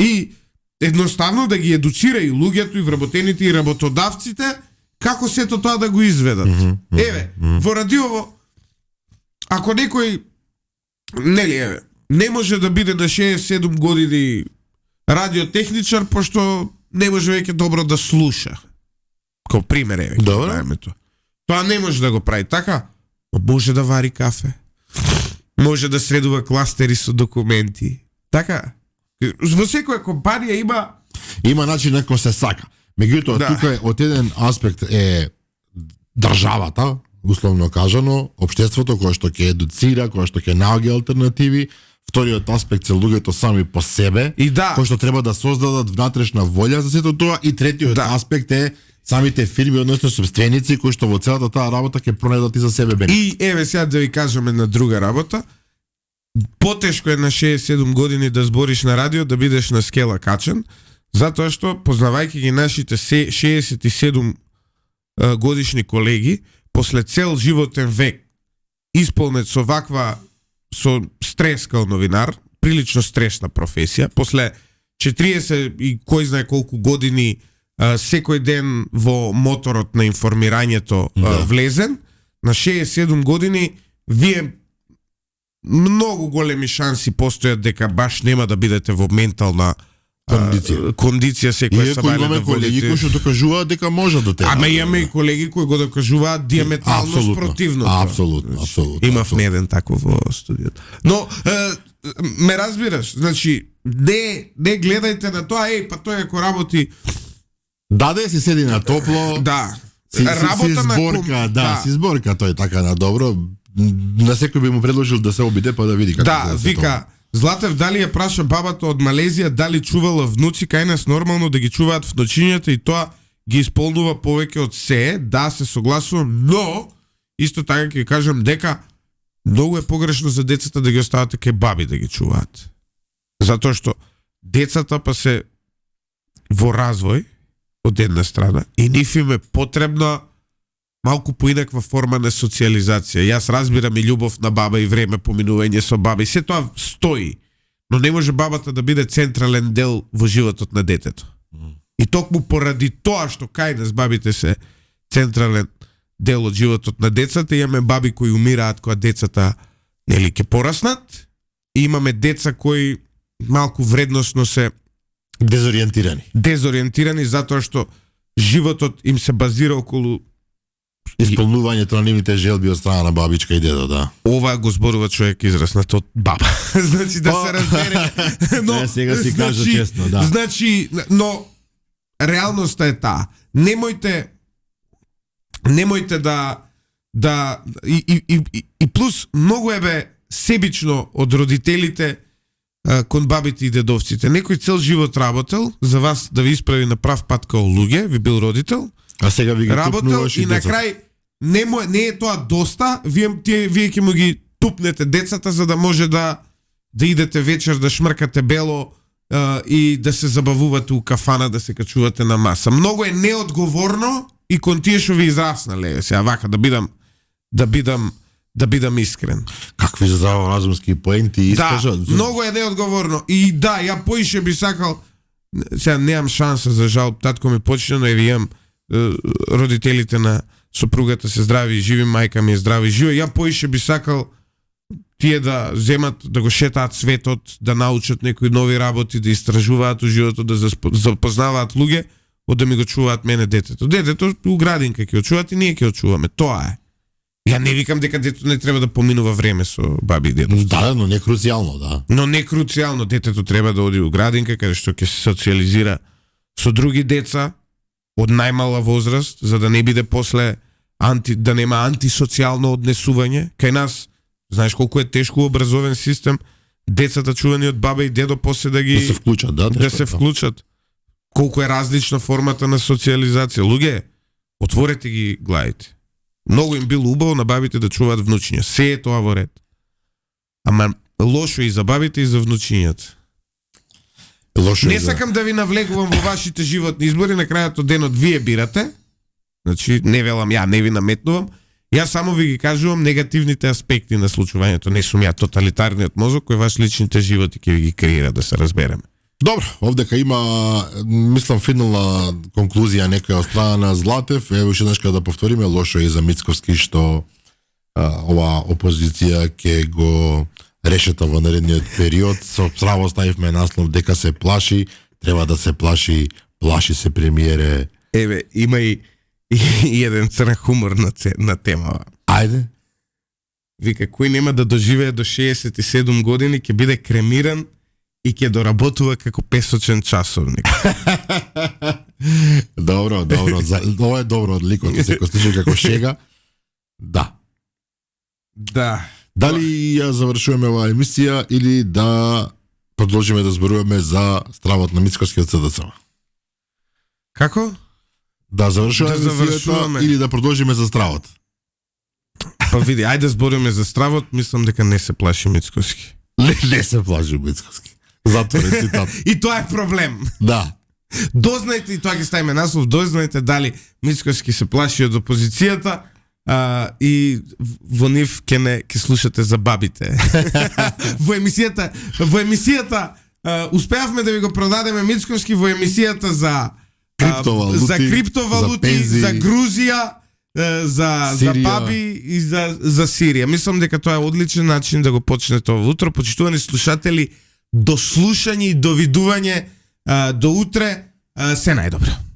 И едноставно да ги едуцира и луѓето, и вработените, и работодавците, како сето тоа да го изведат. Еве, во радиово, ако некој, не може да биде на 67 години радиотехничар, пошто не може веќе добро да слуша. Ко пример, еве, тоа не може да го прави така, но може да вари кафе. Може да средува кластери со документи. Така. Во секоја компанија има начин на кој се сака. Меѓутоа, тука е од еден аспект е државата, условно кажано, општеството кое што ќе едуцира, кое што ќе наоѓа алтернативи. Вториот аспект се луѓето сами по себе, кои што треба да создадат внатрешна волја за сето тоа, и третиот аспект е самите фирми, односно собственици, кои што во целата таа работа ќе пронедат и за себе бенефит. И еве сега да ви кажеме на друга работа. Потешко е на 67 години да збориш на радио, да бидеш на скела качен, затоа што, познавајќи ги нашите 67 годишни колеги, после цел животен век исполнет со со стрес као новинар, прилично стресна професија, после 40 и кој знае колку години секој ден во моторот на информирањето влезен, на 67 години вие многу големи шанси постојат дека баш нема да бидете во ментална кондиција секој сабајле да водите. Колеги кои што докажуваат дека може да те. Ама имаме и колеги кои го докажуваат диаметрално спротивното. Апсолутно. Имав не еден таков во студиото. Но ме разбираш, значи не гледајте на тоа, па тој ако работи си седи на топло. Работа на зборка, си зборка тој така на добро. На секој би му предложил да се обиде па да види како вика Златев дали ја праша бабата од Малезија дали чувала внуци, кај нас нормално да ги чуваат внучињата и тоа ги исполнува повеќе од се, се согласувам, но исто така ќе кажам дека многу е погрешно за децата да ги оставате кај баби да ги чуваат. Затоа што децата па се во развој од една страна и нив им е потребна малку поинаква форма на социализација. Јас разбирам и љубов на баба и време поминување со баба и се тоа стои, но не може бабата да биде централен дел во животот на детето. И токму поради тоа што кај нас бабите се централен дел од животот на децата, имаме баби кои умираат кога децата ќе пораснат и имаме деца кои малку вредносно се дезориентирани затоа што животот им се базира околу исполнувањето на нивните желби од страна на бабичка и дедо, Ова го зборува човек израснат од баба. Значи да се разбере. Но сега си кажа честно, Значи, но реалноста е таа. Немојте да и плюс многу е себично од родителите кон бабите и дедовците. Некој цел живот работел за вас да ви исправи на прав пат као луѓе, ви бил родител. А сега ви ги работел и на крај не е тоа доста, вие ќе му ги тупнете децата за да може да идете вечер да шмркате бело и да се забавувате у кафана, да се качувате на маса. Многу е неодговорно и кон тие што ви израснале. Сега вака да бидам искрен. Какви здраворазумски поенти искажат. Многу е неодговорно. И ја поише би сакал, сега немам шанса за жал, татко ми почина, но имам родителите на сопругата се здрави и живи, мајка ми е здрава и жива. Ја поише би сакал тие да земат, да го шетаат светот, да научат некои нови работи, да истражуваат у животот, да запознаваат луѓе, од да ми го чуваат мене детето. Детето у градинка ќе очуваат и ние ќе очуваме. Тоа е. Ја не викам дека детето не треба да поминува време со баби и дедо. Но не круцијално, Но не круцијално. Детето треба да оди у градинка, каде што ќе се социализира со други деца од најмала возраст, за да не биде после да нема антисоцијално однесување. Кај нас, знаеш колку е тешко образовен систем, децата чувани од баба и дедо после да се вклучат, да се вклучат. Колку е различна формата на социализација. Луѓе, отворете ги главите. Многу им било убаво на бабите да чуваат внучиња. Се е тоа во ред. Ама лошо и за бабите и за внучињата. Лошо Не е за... сакам да ви навлекувам во вашите животни избори, на крајот од денот вие бирате. Значи, не велам ја, не ви наметнувам. Јас само ви ги кажувам негативните аспекти на случувањето. Не сум ја тоталитарниот мозок кој ваш личните животи ќе ви ги креира, да се разбереме. Добро, овдека има, мислам, финална конклузија некоја од страна на Златев. Ево уште еднаш да повториме, лошо е за Мицковски што ова опозиција ќе го решета во наредниот период. Со право ставивме наслов дека се плаши, треба да се плаши, плаши се премиере. Еве, има и еден црн хумор на темава. Ајде. Вика, кој нема да доживее до 67 години, ќе биде кремиран и ќе доработува како песочен часовник. Добро. Ова е добро од ликот, се костиче како шега. Да. Дали ја завршуваме оваа емисија или да продолжиме да зборуваме за стравот на Мицкоскиот СДС? Како? Да завршуваме или да продолжиме за стравот? Па види, ајде збориме за стравот, мислам дека не се плаши Мицкоски. Не се плаши Мицкоски. Затворен цитат. И тоа е проблем. Да. Дознайте, и тоа ги ставиме наслов, дознайте дали Мицкоски се плаши од опозицијата, и во нив ќе слушате за бабите. Во емисијата успеавме да ви го продадеме Мицкоски во емисијата за криптовалути, за Грузија, за баби и за Сирија. Мислам дека тоа е одличен начин да го почнете ова утро. Почитувани слушатели, до слушање и до видување до утре. Се најдобро.